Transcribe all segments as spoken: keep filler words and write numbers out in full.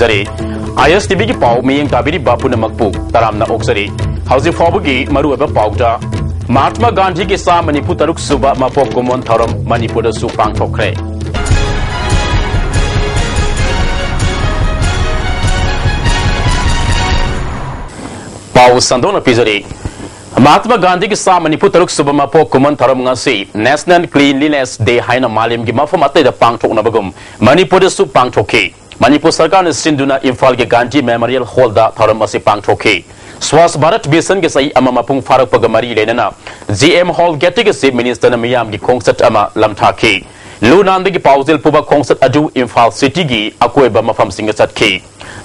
ꯖꯔꯤ꯫ ꯑꯥꯏ ꯑꯦꯁ T ꯚꯤꯒꯤ ꯄꯥꯎ ꯃꯤꯠꯌꯦꯡ ꯇꯥꯕꯤꯔꯤꯕ ꯄꯨꯝꯅꯃꯛꯄꯨ ꯇꯔꯥꯝꯅ ꯑꯣꯛꯆꯔꯤ꯫ ꯍꯧꯖꯤꯛ ꯐꯥꯎꯕꯒꯤ ꯃꯔꯨꯑꯣꯏꯕ ꯄꯥꯎꯗ, ꯃꯍꯥꯇꯃꯥ ꯒꯥꯟꯙꯤꯒꯤ ꯆꯥꯝꯃ ꯅꯤꯐꯨ ꯇꯔꯨꯛ ꯁꯨꯕ ꯃꯄꯣꯛ ꯀꯨꯝꯑꯣꯟ ꯊꯧꯔꯝ ꯃꯅꯤꯄꯨꯔꯗꯁꯨ ꯄꯥꯡꯊꯣꯛꯈ꯭ꯔꯦ꯫ ꯄꯥꯎ ꯁꯟꯗꯣꯛꯅ ꯄꯤꯖꯔꯤ꯫ ꯃꯍꯥꯇꯃꯥ ꯒꯥꯟꯙꯤꯒꯤ ꯆꯥꯝꯃ ꯅꯤꯐꯨ ꯇꯔꯨꯛ ꯁꯨꯕ ꯃꯄꯣꯛ ꯀꯨꯝꯑꯣꯟ ꯊꯧꯔꯝ ꯉꯁꯤ National Cleanliness Day ꯍꯥꯏꯅ ꯃꯥꯂꯦꯝꯒꯤ ꯃꯐꯝ ꯑꯇꯩꯗ ꯄꯥꯡꯊꯣꯛꯅꯕꯒꯨꯝ ꯃꯅꯤꯄꯨꯔꯗꯁꯨ ꯄꯥꯡꯊꯣꯛꯈꯤ꯫ ꯃꯅꯤꯄꯨꯔ ꯁꯔꯀꯥꯔꯅ ꯁꯤꯟꯗꯨꯅ ꯏꯝꯐꯥꯜꯒꯤ ꯒꯥꯟꯙꯤ ꯃꯦꯃꯣꯔꯤꯌꯦꯜ ꯍꯣꯜꯗ ꯊꯧꯔꯝ ꯑꯁꯤ ꯄꯥꯡꯊꯣꯛꯈꯤ꯫ ꯁ꯭ꯋꯥꯁ ꯚꯥꯔꯠ ꯃꯤꯁꯟꯒꯤ ꯆꯍꯤ ꯑꯃ ꯃꯄꯨꯡ ꯐꯥꯔꯛꯄꯒ ꯃꯔꯤ ꯂꯩꯅꯅ ꯖꯤ ꯑꯦꯝ ꯍꯣꯜ ꯒꯦꯠꯇꯒꯤ ꯆꯤꯐ ꯃꯤꯅꯤꯁꯇꯔꯅ ꯃꯤꯌꯥꯝꯒꯤ ꯈꯣꯡꯆꯠ ꯑꯃ ꯂꯝꯊꯥꯈꯤ꯫ ꯂꯨ ꯅꯥꯟꯕꯒꯤ ꯄꯥꯎꯖꯦꯜ ꯄꯨꯕ ꯈꯣꯡꯆꯠ ꯑꯗꯨ ꯏꯝꯐꯥꯜ ꯁꯤꯇꯤꯒꯤ ꯑꯀꯣꯏꯕ ꯃꯐꯝꯁꯤꯡꯗ ꯆꯠꯈꯤ꯫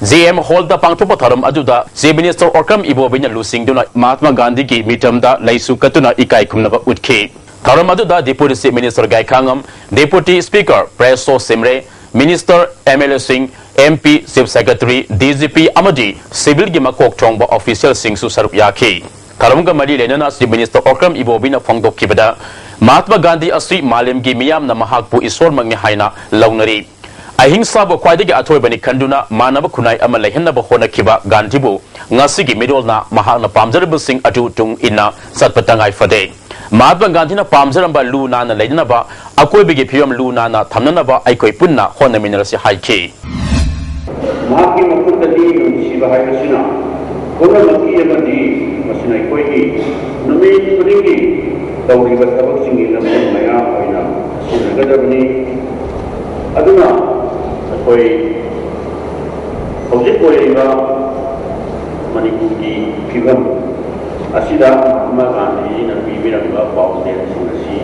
ꯖꯤ ꯑꯦꯝ ꯍꯣꯜꯗ ꯄꯥꯡꯊꯣꯛꯄ ꯊꯧꯔꯝ ꯑꯗꯨꯗ ꯆꯤꯐ ꯃꯤꯅꯤꯁꯇꯔ ꯑꯣꯀ꯭ꯔꯝ ꯏꯕꯣꯕꯤꯅ ꯂꯨꯆꯤꯡꯗꯨꯅ ꯃꯍꯥꯇꯃꯥ ꯒꯥꯟꯙꯤꯒꯤ ꯃꯤꯇꯝꯗ ꯂꯩꯁꯨ ꯀꯠꯇꯨꯅ ꯏꯀꯥꯏ ꯈꯨꯝꯅꯕ ꯎꯠꯈꯤ꯫ ꯊꯧꯔꯝ ꯑꯗꯨꯗ deputy chief minister Gaikhangam, deputy speaker ꯄ꯭ꯔꯦꯁꯣ ꯁꯤꯝꯔꯦ, ꯃꯤꯅꯤꯁꯇꯔ, ꯑꯦꯝ ꯑꯦꯜ ꯑꯦꯁꯤꯡ, M P, chief secretary, D G P ꯑꯃꯗꯤ ꯁꯤꯚꯤꯜꯒꯤ ꯃꯀꯣꯛ ꯊꯣꯡꯕ ꯑꯣꯐꯤꯁꯤꯌꯦꯜꯁꯤꯡꯁꯨ ꯁꯔꯨꯛ ꯌꯥꯈꯤ꯫ ꯊꯧꯔꯝꯒ ꯃꯔꯤ ꯂꯩꯅꯅ ꯆꯤꯐ ꯃꯤꯅꯤꯁꯇꯔ ꯑꯣꯀ꯭ꯔꯝ ꯏꯕꯣꯕꯤꯅ ꯐꯣꯡꯗꯣꯛꯈꯤꯕꯗ, ꯃꯍꯥꯇꯃꯥ ꯒꯥꯟꯙꯤ ꯑꯁꯤ ꯃꯥꯂꯦꯝꯒꯤ ꯃꯤꯌꯥꯝꯅ ꯃꯍꯥꯛꯄꯨ ꯏꯁꯣꯔꯃꯛꯅꯤ ꯍꯥꯏꯅ ꯂꯧꯅꯔꯤ꯫ ꯑꯍꯤꯡꯁꯥꯕꯨ ꯈ꯭ꯋꯥꯏꯗꯒꯤ ꯑꯊꯣꯏꯕꯅꯤ ꯈꯟꯗꯨꯅ ꯃꯥꯟꯅꯕ ꯈꯨꯟꯅꯥꯏ ꯑꯃ ꯂꯩꯍꯟꯅꯕ ꯍꯣꯠꯅꯈꯤꯕ ꯒꯥꯟꯙꯤꯕꯨ ꯉꯁꯤꯒꯤ ꯃꯤꯔꯣꯜꯅ ꯃꯍꯥꯛꯅ ꯄꯥꯝꯖꯔꯤꯕꯁꯤꯡ ꯑꯗꯨ ꯇꯨꯡ ꯏꯟꯅ ꯆꯠꯄ ꯇꯉꯥꯏ ꯐꯗꯦ꯫ ꯃꯍꯥꯇꯃꯥ ꯒꯥꯟꯙꯤꯅ ꯄꯥꯝꯖꯔꯝꯕ ꯂꯨ ꯅꯥꯟꯅ ꯂꯩꯅꯅꯕ, ꯑꯀꯣꯏꯕꯒꯤ ꯐꯤꯕꯝ ꯂꯨ ꯅꯥꯟꯅ ꯊꯝꯅꯅꯕ ꯑꯩꯈꯣꯏ ꯄꯨꯟꯅ ꯍꯣꯠꯅꯃꯤꯟꯅꯔꯁꯤ ꯍꯥꯏꯈꯤ꯫ ꯃꯍꯥꯛꯀꯤ ꯃꯈꯨꯠꯇꯗꯤ ꯅꯨꯡꯁꯤꯕ ꯍꯥꯏꯕꯁꯤꯅ ꯄꯨꯝꯅꯃꯛꯀꯤ ꯑꯃꯗꯤ ꯃꯁꯤꯅ ꯑꯩꯈꯣꯏꯒꯤ ꯅꯨꯃꯤꯠ ꯈꯨꯗꯤꯡꯒꯤ ꯇꯧꯔꯤꯕ ꯊꯕꯛꯁꯤꯡꯒꯤ ꯂꯝꯖꯤꯡ ꯃꯌꯥ ꯑꯣꯏꯅ ꯁꯤꯖꯤꯟꯅꯒꯗꯕꯅꯤ꯫ ꯑꯗꯨꯅ ꯑꯩꯈꯣꯏ ꯍꯧꯖꯤꯛ ꯑꯣꯏꯔꯤꯕ ꯃꯅꯤꯄꯨꯔꯒꯤ ꯐꯤꯕꯝ ꯑꯁꯤꯗ ꯃꯍꯥꯇꯃꯥ ꯒꯥꯟꯙꯤꯖꯤꯅ ꯄꯤꯕꯤꯔꯝꯕ ꯄꯥꯎꯖꯦꯜꯁꯤꯡ ꯑꯁꯤ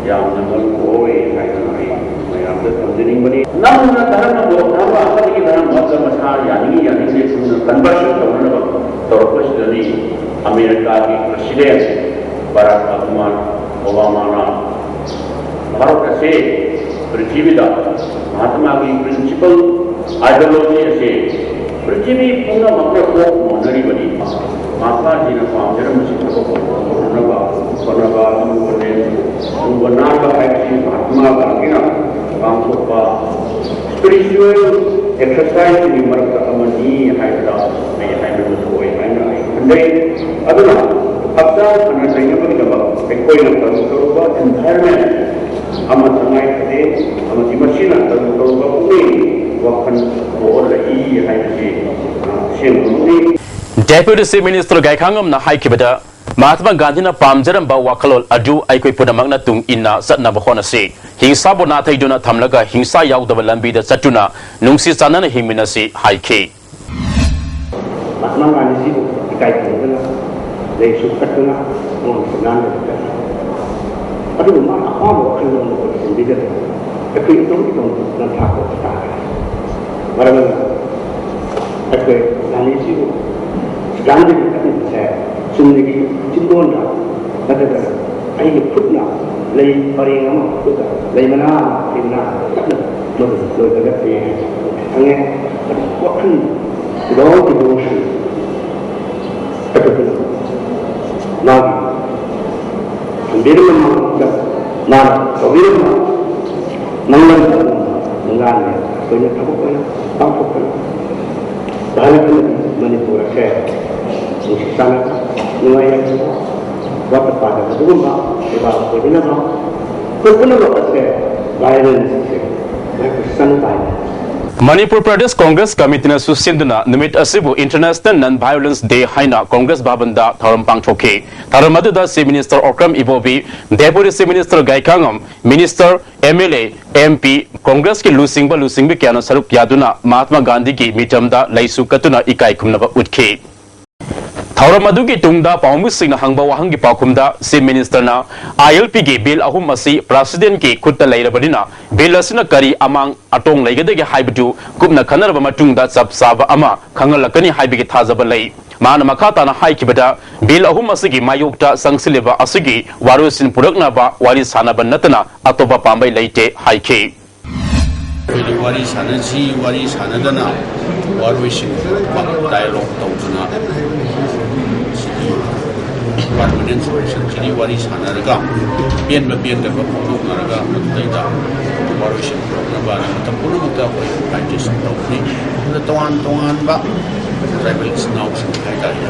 ꯌꯥꯝꯅ ꯃꯔꯨ ꯑꯣꯏ ꯍꯥꯏꯗꯨꯅ ꯑꯩ ꯃꯌꯥꯝꯗ ꯊꯝꯖꯅꯤꯡꯕꯅꯤ꯫ ꯅꯝꯅ ꯙꯔꯃꯕꯨ ꯙꯔꯃ ꯑꯃꯗꯒꯤ ꯙꯔꯃ ꯑꯃꯗ ꯃꯁꯥ ꯌꯥꯅꯤꯡꯏ ꯌꯥꯅꯤꯡꯗꯦ ꯆꯨꯝꯅ conversion ꯇꯧꯅꯅꯕ ꯇꯧꯔꯛꯄꯁꯤꯗꯅꯤ ꯑꯃꯦꯔꯤꯀꯥꯒꯤ president ꯕꯔꯥꯛ ꯑꯣꯕꯥꯃꯥ, ꯑꯣꯕꯥꯃꯥꯅ ꯚꯥꯔꯠ ꯑꯁꯦ ꯄ꯭ꯔꯤꯊꯤꯕꯤꯗ ꯃꯍꯥꯇꯃꯥꯒꯤ principle ideology ꯑꯁꯦ ꯄ꯭ꯔꯤꯊꯤꯕꯤ ꯄꯨꯝꯅꯃꯛꯅ ꯀꯣꯛ ꯃꯣꯟꯅꯔꯤꯕꯅꯤ꯫ ꯃꯍꯥꯇꯃꯥꯖꯤꯅ ꯄꯥꯝꯖꯔꯝꯕꯁꯤ ꯊꯕꯛ ꯇꯧꯅꯕ ꯍꯣꯠꯅꯕ, ꯂꯨꯕ ꯅꯦꯝ, ꯂꯨꯕ ꯅꯥꯟꯕ ꯍꯥꯏꯕꯁꯤ ꯃꯍꯥꯇꯃꯥ ꯒꯥꯟꯙꯤꯅ ꯄꯥꯡꯊꯣꯛꯄ spiritual exercise ꯑꯀꯥꯏꯁꯤꯡꯒꯤ ꯃꯔꯛꯇ ꯑꯃꯅꯤ ꯍꯥꯏꯕꯗ ꯑꯩ ꯍꯥꯏꯃꯟꯕ ꯊꯣꯛꯑꯣꯏ ꯍꯥꯏꯅ ꯑꯩ ꯈꯟꯖꯩ꯫ ꯑꯗꯨꯅ ꯍꯛꯆꯥꯡ ꯐꯅ ꯂꯩꯅꯕꯒꯤꯗꯃꯛ ꯑꯩꯈꯣꯏꯅ ꯇꯧꯔꯨ ꯇꯧꯔꯨꯕ environment ꯑꯃ ꯇꯉꯥꯏ ꯐꯗꯦ, ꯑꯃꯗꯤ ꯃꯁꯤꯅ ꯇꯧꯔꯨ ꯇꯧꯔꯨꯕ ꯄꯨꯛꯅꯤꯡ ꯋꯥꯈꯜ ꯄꯣꯛꯍꯜꯂꯛꯏ ꯍꯥꯏꯕꯁꯤ, ꯑ, ꯑꯁꯦꯡꯕꯃꯛꯅꯤ꯫ Deputy Chief Minister ꯒꯥꯏꯈꯥꯉꯝꯅ ꯍꯥꯏꯈꯤꯕꯗ, ꯃꯍꯥꯇꯃꯥ ꯒꯥꯟꯙꯤꯅ ꯄꯥꯝꯖꯔꯝꯕ ꯋꯥꯈꯜꯂꯣꯟ ꯑꯗꯨ ꯑꯩꯈꯣꯏ ꯄꯨꯝꯅꯃꯛꯅ ꯇꯨꯡ ꯏꯟꯅ ꯆꯠꯅꯕ ꯍꯣꯠꯅꯁꯤ꯫ ꯍꯤꯡꯁꯥꯕꯨ ꯅꯥꯊꯩꯗꯨꯅ ꯊꯝꯂꯒ ꯍꯤꯡꯁꯥ ꯌꯥꯎꯗꯕ ꯂꯝꯕꯤꯗ ꯆꯠꯇꯨꯅ ꯅꯨꯡꯁꯤ ꯆꯥꯟꯅꯅ ꯍꯤꯡꯃꯤꯟꯅꯁꯤ ꯍꯥꯏꯈꯤ꯫ ꯃꯍꯥꯇꯃꯥ ꯒꯥꯟꯙꯤꯖꯤꯕꯨ ꯏꯀꯥꯏ ꯈꯨꯝꯅꯗꯨꯅ, ꯂꯩꯁꯨ ꯀꯠꯇꯨꯅ, ꯃꯉꯣꯟꯗ ꯅꯥꯟꯅ ꯀꯠꯇꯨꯅ, ꯑꯗꯨꯕꯨ ꯃꯥꯅ ꯑꯄꯥꯝꯕ ꯋꯥꯈꯜꯂꯣꯟ ꯑꯗꯨ ꯁꯤꯟꯕꯤꯒꯗꯕ ꯑꯩꯈꯣꯏ ꯏꯇꯣꯝ ꯏꯇꯣꯝ ꯅꯝꯊꯥꯛ ꯇꯧꯕ ꯇꯥꯔꯦ꯫ ꯃꯔꯝ ꯑꯗꯨꯅ ꯑꯩꯈꯣꯏ ꯒꯥꯟꯙꯤꯖꯤꯕꯨ ꯒꯥꯟꯙꯤꯕꯨ ꯀꯠꯂꯤꯕꯁꯦ ꯆꯨꯝꯅꯒꯤ ꯆꯤꯟꯗꯣꯟꯗ ꯅꯠꯇ꯭ꯔꯒ ꯑꯩꯒꯤ ꯈꯨꯠꯅ ꯂꯩ ꯄꯔꯦꯡ ꯑꯃ ꯈꯨꯠꯇ ꯂꯩ ꯃꯅꯥ ꯑꯃ ꯂꯩ ꯃꯅꯥ ꯀꯠꯅ ꯃꯗꯨ ꯂꯣꯏꯕꯗ ꯐꯩ ꯍꯥꯏꯅ ꯈꯪꯉꯦ꯫ ꯑꯗꯨ ꯋꯥꯈꯜ, ꯂꯣꯟꯒꯤ ꯃꯑꯣꯡꯁꯤꯡ ꯀꯠꯄꯗꯨꯅ ꯃꯥꯒꯤ ꯊꯝꯕꯤꯔꯝꯕ ꯃꯥꯡꯗ ꯃꯥꯅ ꯇꯧꯕꯤꯔꯝꯕ ꯃꯪꯂꯥꯟ ꯑꯗꯨ ꯃꯪꯂꯥꯟꯅꯤ ꯑꯩꯈꯣꯏꯅ ꯊꯕꯛ ꯑꯣꯏꯅ ꯄꯥꯡꯊꯣꯛꯄꯅꯤ꯫ ꯚꯥꯔꯠ ꯑꯃꯗꯤ ꯃꯅꯤꯄꯨꯔ ꯑꯁꯦ ꯅꯨꯡꯁꯤ ꯆꯥꯟꯅꯕ, ꯅꯨꯡꯉꯥꯏ ꯌꯥꯏꯐꯕ, ꯋꯥꯠꯇ ꯄꯥꯗꯕ ꯑꯗꯨꯒꯨꯝꯕ ꯂꯩꯕꯥꯛ ꯑꯃ ꯑꯣꯏꯅꯅꯕ ꯑꯩꯈꯣꯏ ꯄꯨꯝꯅꯃꯛ ꯑꯁꯦ violence ꯁꯦ ꯃꯍꯥꯛꯄꯨ ꯆꯪꯕ ꯍꯥꯏꯅ ꯃꯅꯤꯄꯨꯔ ꯄ꯭ꯔꯗꯦꯁ ꯀꯣꯡꯒ꯭ꯔꯦꯁ ꯀꯃꯤꯇꯤꯅꯁꯨ ꯁꯤꯟꯗꯨꯅ ꯅꯨꯃꯤꯠ ꯑꯁꯤꯕꯨ International Non Violence Day ꯍꯥꯏꯅ ꯀꯣꯡꯒ꯭ꯔꯦꯁ ꯚꯕꯟꯗ ꯊꯧꯔꯝ ꯄꯥꯡꯊꯣꯛꯈꯤ꯫ ꯊꯧꯔꯝ ꯑꯗꯨꯗ Chief Minister Okram Ibobi, Deputy Chief Minister ꯒꯥꯏꯈꯥꯉꯝ, Minister, M L A, M P, ꯀꯣꯡꯒ꯭ꯔꯦꯁꯀꯤ ꯂꯨꯆꯤꯡꯕ ꯂꯨꯆꯤꯡꯕꯤ ꯀꯌꯥꯅ ꯁꯔꯨꯛ ꯌꯥꯗꯨꯅ ꯃꯍꯥꯇꯃꯥ ꯒꯥꯟꯙꯤꯒꯤ ꯃꯤꯇꯝꯗ ꯂꯩꯁꯨ ꯀꯠꯇꯨꯅ ꯏꯀꯥꯏ ꯈꯨꯝꯅꯕ ꯎꯠꯈꯤ꯫ ꯊꯧꯔꯝ ꯑꯗꯨꯒꯤ ꯇꯨꯡꯗ ꯄꯥꯎꯃꯤꯁꯤꯡꯅ ꯍꯪꯕ ꯋꯥꯍꯪꯒꯤ ꯄꯥꯎꯈꯨꯝꯗ Chief Minister ꯅ I L P ꯒꯤ bill ꯑꯍꯨꯝ ꯑꯁꯤ President ꯀꯤ ꯈꯨꯠꯇ ꯂꯩꯔꯕꯅꯤꯅ bill ꯑꯁꯤꯅ ꯀꯔꯤ ꯑꯃꯥꯡ ꯑꯇꯣꯡ ꯂꯩꯒꯗꯒꯦ ꯍꯥꯏꯕꯗꯨ ꯀꯨꯞꯅ ꯈꯟꯅꯔꯕ ꯃꯇꯨꯡꯗ ꯆꯞ ꯆꯥꯕ ꯑꯃ ꯈꯪꯍꯜꯂꯛꯀꯅꯤ ꯍꯥꯏꯕꯒꯤ ꯊꯥꯖꯕ ꯂꯩ꯫ ꯃꯍꯥꯛꯅ ꯃꯈꯥ ꯇꯥꯅ ꯍꯥꯏꯈꯤꯕꯗ, bill ꯑꯍꯨꯝ ꯑꯁꯤꯒꯤ ꯃꯥꯌꯣꯛꯇ ꯆꯪꯁꯤꯜꯂꯤꯕ ꯑꯁꯤꯒꯤ ꯋꯥꯔꯣꯏꯁꯤꯟ ꯄꯨꯔꯛꯅꯕ ꯋꯥꯔꯤ ꯁꯥꯅꯕ ꯅꯠꯇꯅ ꯑꯇꯣꯞꯄ ꯄꯥꯝꯕꯩ ꯂꯩꯇꯦ ꯍꯥꯏꯈꯤ꯫ ꯑꯩꯈꯣꯏꯗꯤ ꯋꯥꯔꯤ ꯁꯥꯟꯅꯁꯤ, ꯋꯥꯔꯤ ꯁꯥꯟꯅꯗꯅ ꯋꯥꯔꯣꯏꯁꯤꯟ ꯄꯨꯔꯛꯄ, dialogue ꯇꯧꯗꯅ ꯁꯤꯒꯤ ꯄꯔꯃꯅꯦꯟ ꯁꯣꯂꯨꯁꯟꯁꯤꯒꯤ ꯋꯥꯔꯤ ꯁꯥꯟꯅꯔꯒ, ꯄꯦꯟꯕ ꯄꯦꯟꯗꯕ ꯐꯣꯡꯗꯣꯛꯅꯔꯒ, ꯃꯗꯨꯗꯩꯗ ꯋꯥꯔꯣꯏꯁꯤꯟ ꯄꯨꯔꯛꯅꯕ ꯃꯇꯝ ꯄꯨꯝꯅꯃꯛꯇ ꯑꯩꯈꯣꯏ ꯐꯥꯏꯇꯔꯁꯤꯡ ꯇꯧꯒꯅꯤ꯫ ꯑꯗꯨꯅ ꯇꯣꯉꯥꯟ ꯇꯣꯉꯥꯟꯕ ꯇ꯭ꯔꯥꯏꯕꯦꯜ ꯏꯆꯤꯟ ꯏꯅꯥꯎꯁꯤꯡ ꯍꯥꯏꯇꯥꯔꯦ,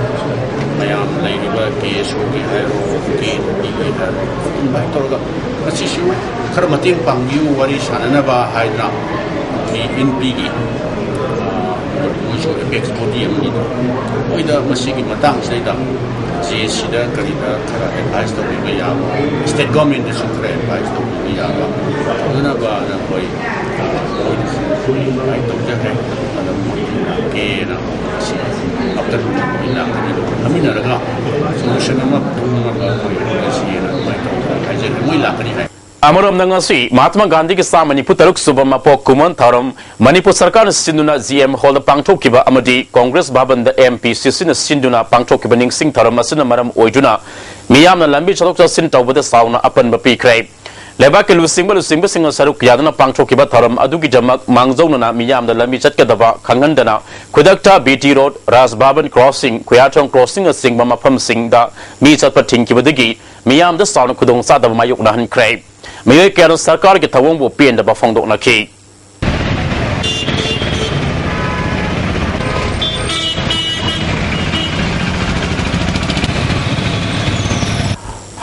ꯃꯌꯥꯝ ꯂꯩꯔꯤꯕ ꯀꯦ ꯑꯦꯁ ꯑꯣꯒꯤ ꯍꯥꯏꯔꯣ, ꯀꯦ ꯑꯦꯟ ꯄꯤꯒꯤ ꯍꯥꯏꯔꯣ, ꯑꯗꯨꯝꯕ ꯍꯥꯏ ꯇꯧꯔꯒ ꯃꯁꯤꯁꯨ ꯈꯔ ꯃꯇꯦꯡ ꯄꯥꯡꯕꯤꯌꯨ, ꯋꯥꯔꯤ ꯁꯥꯟꯅꯅꯕ ꯍꯥꯏꯗꯅ ꯑꯩꯈꯣꯏꯒꯤ ꯑꯦꯟ ꯄꯤꯒꯤ, ꯑ, ꯃꯣꯏꯁꯨ ꯑꯦꯄꯦꯛꯁ ꯕꯣꯗꯤ ꯑꯃꯅꯤꯗꯣ, ꯃꯣꯏꯗ ꯃꯁꯤꯒꯤ ꯃꯇꯥꯡꯁꯤꯗꯩꯗ ꯖꯦ ꯁꯤꯗ ꯀꯔꯤꯗ ꯈꯔ ꯑꯦꯗꯚꯥꯏꯁ ꯇꯧꯕꯤꯕ ꯌꯥꯕ, ꯁ꯭ꯇꯦꯠ ꯒꯣꯔꯃꯦꯟꯗꯁꯨ ꯈꯔ ꯑꯦꯗꯚꯥꯏꯁ ꯇꯧꯕꯤꯕ ꯌꯥꯕ, ꯐꯖꯅꯕ ꯑꯩꯈꯣꯏ, ꯑ, ꯃꯣꯏꯗꯁꯨ ꯑꯩꯈꯣꯏ ꯑꯦꯗꯚꯥꯏꯁ ꯇꯧꯖꯈ꯭ꯔꯦ꯫ ꯑꯗꯨꯅ ꯃꯣꯏ ꯂꯥꯛꯀꯦꯅ ꯉꯁꯤ ꯑꯞꯇꯔ ꯃꯣꯏ ꯂꯥꯛꯀꯅꯤ, ꯐꯝꯃꯤꯟꯅꯔꯒ ꯁꯣꯂꯨꯁꯟ ꯑꯃ ꯄꯨꯊꯣꯛꯅꯕ ꯑꯩꯈꯣꯏ ꯍꯣꯠꯅꯁꯤꯑꯅ ꯑꯗꯨꯃꯥꯏꯅ ꯇꯧꯗꯅ ꯍꯥꯏꯖꯈ꯭ꯔꯦ꯫ ꯃꯣꯏ ꯂꯥꯛꯀꯅꯤ ꯍꯥꯏ꯫ ꯑꯃꯔꯣꯝꯗ ꯉꯁꯤ ꯃꯍꯥꯇꯃꯥ ꯒꯥꯟꯙꯤꯒꯤ ꯆꯥꯝꯃ ꯅꯤꯐꯨ ꯇꯔꯨꯛ ꯁꯨꯕ ꯃꯄꯣꯛ ꯀꯨꯝꯑꯣꯟ ꯊꯧꯔꯝ ꯃꯅꯤꯄꯨꯔ ꯁꯔꯀꯥꯔꯅ ꯁꯤꯟꯗꯨꯅ ꯖꯤ ꯑꯦꯝ ꯍꯣꯜꯗ ꯄꯥꯡꯊꯣꯛꯈꯤꯕ ꯑꯃꯗꯤ ꯀꯣꯡꯒ꯭ꯔꯦꯁ ꯚꯕꯟꯗ ꯑꯦꯝ ꯄꯤ ꯁꯤ ꯁꯤꯅ ꯁꯤꯟꯗꯨꯅ ꯄꯥꯡꯊꯣꯛꯈꯤꯕ ꯅꯤꯡꯁꯤꯡ ꯊꯧꯔꯝ ꯑꯁꯤꯅ ꯃꯔꯝ ꯑꯣꯏꯗꯨꯅ ꯃꯤꯌꯥꯝꯅ ꯂꯝꯕꯤ ꯆꯠꯊꯣꯛ ꯆꯠꯁꯤꯟ ꯇꯧꯕꯗ ꯆꯥꯎꯅ ꯑꯄꯟꯕ ꯄꯤꯈ꯭ꯔꯦ꯫ ꯂꯩꯕꯥꯛꯀꯤ ꯂꯨꯆꯤꯡꯕ ꯂꯨꯆꯤꯡꯕꯁꯤꯡꯅ ꯁꯔꯨꯛ ꯌꯥꯗꯨꯅ ꯄꯥꯡꯊꯣꯛꯈꯤꯕ ꯊꯧꯔꯝ ꯑꯗꯨꯒꯤꯗꯃꯛ ꯃꯥꯡꯖꯧꯅꯅ ꯃꯤꯌꯥꯝꯗ ꯂꯝꯕꯤ ꯆꯠꯀꯗꯕ ꯈꯪꯍꯟꯗꯅ ꯈꯨꯗꯛꯇ ꯕꯤ ꯇꯤ ꯔꯣꯗ, ꯔꯥꯖ ꯚꯕꯟ ꯀ꯭ꯔꯣꯁꯤꯡ, ꯈꯨꯌꯥꯊꯣꯡ ꯀ꯭ꯔꯣꯁꯤꯡꯅꯆꯤꯡꯕ ꯃꯐꯝꯁꯤꯡꯗ ꯃꯤ ꯆꯠꯄ ꯊꯤꯡꯈꯤꯕꯗꯒꯤ ꯃꯤꯌꯥꯝꯗ ꯆꯥꯎꯅ ꯈꯨꯗꯣꯡꯆꯥꯗꯕ ꯃꯥꯌꯣꯛꯅꯍꯟꯈ꯭ꯔꯦ꯫ ꯃꯤꯑꯣꯏ ꯀꯌꯥꯅ ꯁꯔꯀꯥꯔꯒꯤ ꯊꯧꯑꯣꯡꯕꯨ ꯄꯦꯟꯗꯕ ꯐꯣꯡꯗꯣꯛꯅꯈꯤ꯫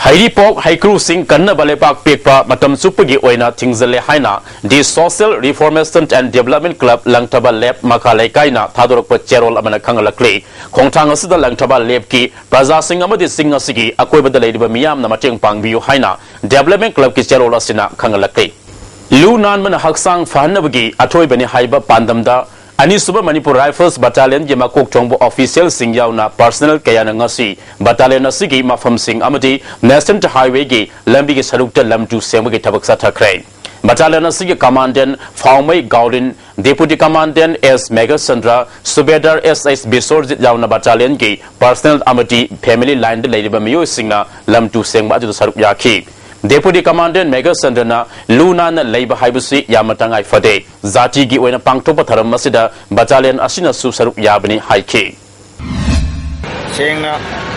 ꯍꯩꯔꯤꯄꯣꯛ ꯍꯩꯀ꯭ꯔꯨꯁꯤꯡ ꯀꯟꯅꯕ ꯂꯩꯕꯥꯛ ꯄꯤꯛꯄ ꯃꯇꯝ ꯆꯨꯞꯄꯒꯤ ꯑꯣꯏꯅ ꯊꯤꯡꯖꯤꯜꯂꯦ ꯍꯥꯏꯅ The Social Reformation and Development Club Langthabal ꯂꯦꯞ ꯃꯈꯥ ꯂꯩꯀꯥꯏꯅ ꯊꯥꯗꯣꯔꯛꯄ ꯆꯦꯔꯣꯜ ꯑꯃꯅ ꯈꯪꯍꯜꯂꯛꯂꯤ꯫ ꯈꯣꯡꯊꯥꯡ ꯑꯁꯤꯗ ꯂꯪꯊꯕꯥꯜ ꯂꯦꯞꯀꯤ ꯄ꯭ꯔꯖꯥꯁꯤꯡ ꯑꯃꯗꯤ ꯆꯤꯡ ꯑꯁꯤꯒꯤ ꯑꯀꯣꯏꯕꯗ ꯂꯩꯔꯤꯕ ꯃꯤꯌꯥꯝꯅ ꯃꯇꯦꯡ ꯄꯥꯡꯕꯤꯌꯨ ꯍꯥꯏꯅ ꯗꯤꯕꯦꯂꯞꯃꯦꯟ ꯀ꯭ꯂꯕꯀꯤ ꯆꯦꯔꯣꯜ ꯑꯁꯤꯅ ꯈꯪꯍꯜꯂꯛꯂꯤ꯫ ꯂꯨ ꯅꯥꯟꯕꯅ ꯍꯛꯆꯥꯡ ꯐꯍꯟꯅꯕꯒꯤ ꯑꯊꯣꯏꯕꯅꯤ ꯍꯥꯏꯕ ꯄꯥꯟꯗꯝꯗ ꯑꯅꯤꯁꯨꯕ ꯃꯅꯤꯄꯨꯔ ꯔꯥꯏꯐꯜꯁ ꯕꯠꯇꯥꯂꯤꯌꯟꯒꯤ ꯃꯀꯣꯛ ꯊꯣꯡꯕ ꯑꯣꯐꯤꯁꯤꯌꯦꯜꯁꯤꯡ ꯌꯥꯎꯅ ꯄꯔꯁꯅꯦꯜ ꯀꯌꯥꯅ ꯉꯁꯤ ꯕꯠꯇꯥꯂꯤꯌꯟ ꯑꯁꯤꯒꯤ ꯃꯐꯝꯁꯤꯡ ꯑꯃꯗꯤ ꯅꯦꯁꯅꯦꯜ ꯍꯥꯏꯋꯦꯒꯤ ꯂꯝꯕꯤꯒꯤ ꯁꯔꯨꯛꯇ ꯂꯝ ꯇꯨ ꯁꯦꯡꯕꯒꯤ ꯊꯕꯛ ꯆꯠꯊꯈ꯭ꯔꯦ꯫ ꯕꯠꯇꯥꯂꯤꯌꯟ ꯑꯁꯤꯒꯤ ꯀꯃꯥꯟꯗꯦꯟ ꯐꯥꯎꯃꯩ ꯒꯥꯎꯔꯤꯟ, ꯗꯦꯄꯨꯇꯤ ꯀꯃꯥꯟꯗꯦꯟ ꯑꯦꯁ ꯃꯦꯘꯆꯟꯗ꯭ꯔ, ꯁꯨꯕꯦꯗꯥꯔ ꯑꯦꯁ ꯑꯩꯆ ꯕꯤꯁ꯭ꯋꯔꯖꯤꯠ ꯌꯥꯎꯅ ꯕꯠꯇꯥꯂꯤꯌꯟꯒꯤ ꯄꯔꯁꯅꯦꯜ ꯑꯃꯗꯤ ꯐꯦꯃꯤꯂꯤ ꯂꯥꯏꯟꯗ ꯂꯩꯔꯤꯕ ꯃꯤꯑꯣꯏꯁꯤꯡꯅ ꯂꯝ ꯇꯨ ꯁꯦꯡꯕ ꯑꯗꯨꯗ ꯁꯔꯨꯛ ꯌꯥꯈꯤ꯫ ꯗꯦꯄꯨꯇꯤ ꯀꯃꯥꯟꯗꯦꯟ ꯃꯦꯘꯆꯟꯗ꯭ꯔꯅ ꯂꯨ ꯅꯥꯟꯅ ꯂꯩꯕ ꯍꯥꯏꯕꯁꯤ ꯌꯥꯝꯅ ꯇꯉꯥꯏ ꯐꯗꯦ꯫ ꯖꯥꯇꯤꯒꯤ ꯑꯣꯏꯅ ꯄꯥꯡꯊꯣꯛꯄ ꯊꯧꯔꯝ ꯑꯁꯤꯗ ꯕꯠꯇꯥꯂꯤꯌꯟ ꯑꯁꯤꯅꯁꯨ ꯁꯔꯨꯛ ꯌꯥꯕꯅꯤ ꯍꯥꯏꯈꯤ꯫ ꯁꯦꯡꯅ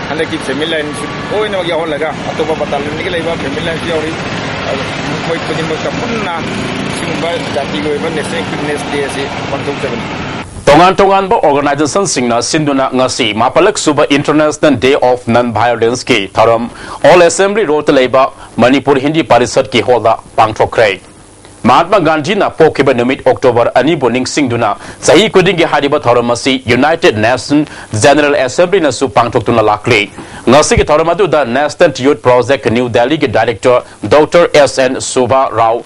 ꯍꯟꯗꯛꯀꯤ ꯐꯦꯃꯤꯂꯤ ꯂꯥꯏꯟꯁꯨ ꯂꯣꯏꯅꯃꯛ ꯌꯥꯎꯍꯜꯂꯒ ꯑꯇꯣꯞꯄ ꯕꯇꯥꯂꯤꯌꯟꯗꯒꯤ ꯂꯩꯕ ꯐꯦꯃꯤꯂꯤ ꯂꯥꯏꯟꯁꯨ ꯌꯥꯎꯔꯤ꯫ ꯑꯗꯨ ꯃꯈꯣꯏ ꯈꯨꯗꯤꯡꯃꯛꯇ ꯄꯨꯟꯅ ꯁꯤꯒꯨꯝꯕ ꯖꯥꯇꯤꯒꯤ ꯑꯣꯏꯕ ꯅꯦꯁꯅꯦꯜ ꯀ꯭ꯌꯨꯠꯅꯦꯁ ꯗꯦ ꯑꯁꯤ ꯄꯥꯡꯊꯣꯛꯆꯕꯅꯤ꯫ ꯇꯣꯉꯥꯟ ꯇꯣꯉꯥꯟꯕ ꯑꯣꯔꯒꯅꯥꯏꯖꯦꯁꯟꯁꯤꯡꯅ ꯁꯤꯟꯗꯨꯅ ꯉꯁꯤ ꯃꯥꯄꯜꯂꯛ ꯁꯨꯕ International Day of Non-Violence ꯀꯤ ꯊꯧꯔꯝ ꯑꯣꯜ ꯑꯦꯁꯦꯝꯕ꯭ꯂꯤ ꯔꯣꯗꯇ ꯂꯩꯕ ꯃꯅꯤꯄꯨꯔ ꯍꯤꯟꯗꯤ ꯄꯥꯔꯤꯁꯠꯀꯤ ꯍꯣꯜꯗ ꯄꯥꯡꯊꯣꯛꯈ꯭ꯔꯦ꯫ ꯃꯍꯥꯠꯃꯥ ꯒꯥꯟꯙꯤꯅ ꯄꯣꯛꯈꯤꯕ ꯅꯨꯃꯤꯠ ꯑꯣꯛꯇꯣꯕꯔ ꯑꯅꯤꯕꯨ ꯅꯤꯡꯁꯤꯡꯗꯨꯅ ꯆꯍꯤ ꯈꯨꯗꯤꯡꯒꯤ ꯍꯥꯏꯔꯤꯕ ꯊꯧꯔꯝ ꯑꯁꯤ ꯌꯨꯅꯥꯏꯇꯦꯗ ꯅꯦꯁꯟ ꯖꯦꯅꯔꯦꯜ ꯑꯦꯁꯦꯝꯕ꯭ꯂꯤꯅꯁꯨ ꯄꯥꯡꯊꯣꯛꯇꯨꯅ ꯂꯥꯛꯂꯤ꯫ ꯉꯁꯤꯒꯤ ꯊꯧꯔꯝ ꯑꯗꯨꯗ National Youth Project New Delhi ꯒꯤ director doctor S N Shobha Rao,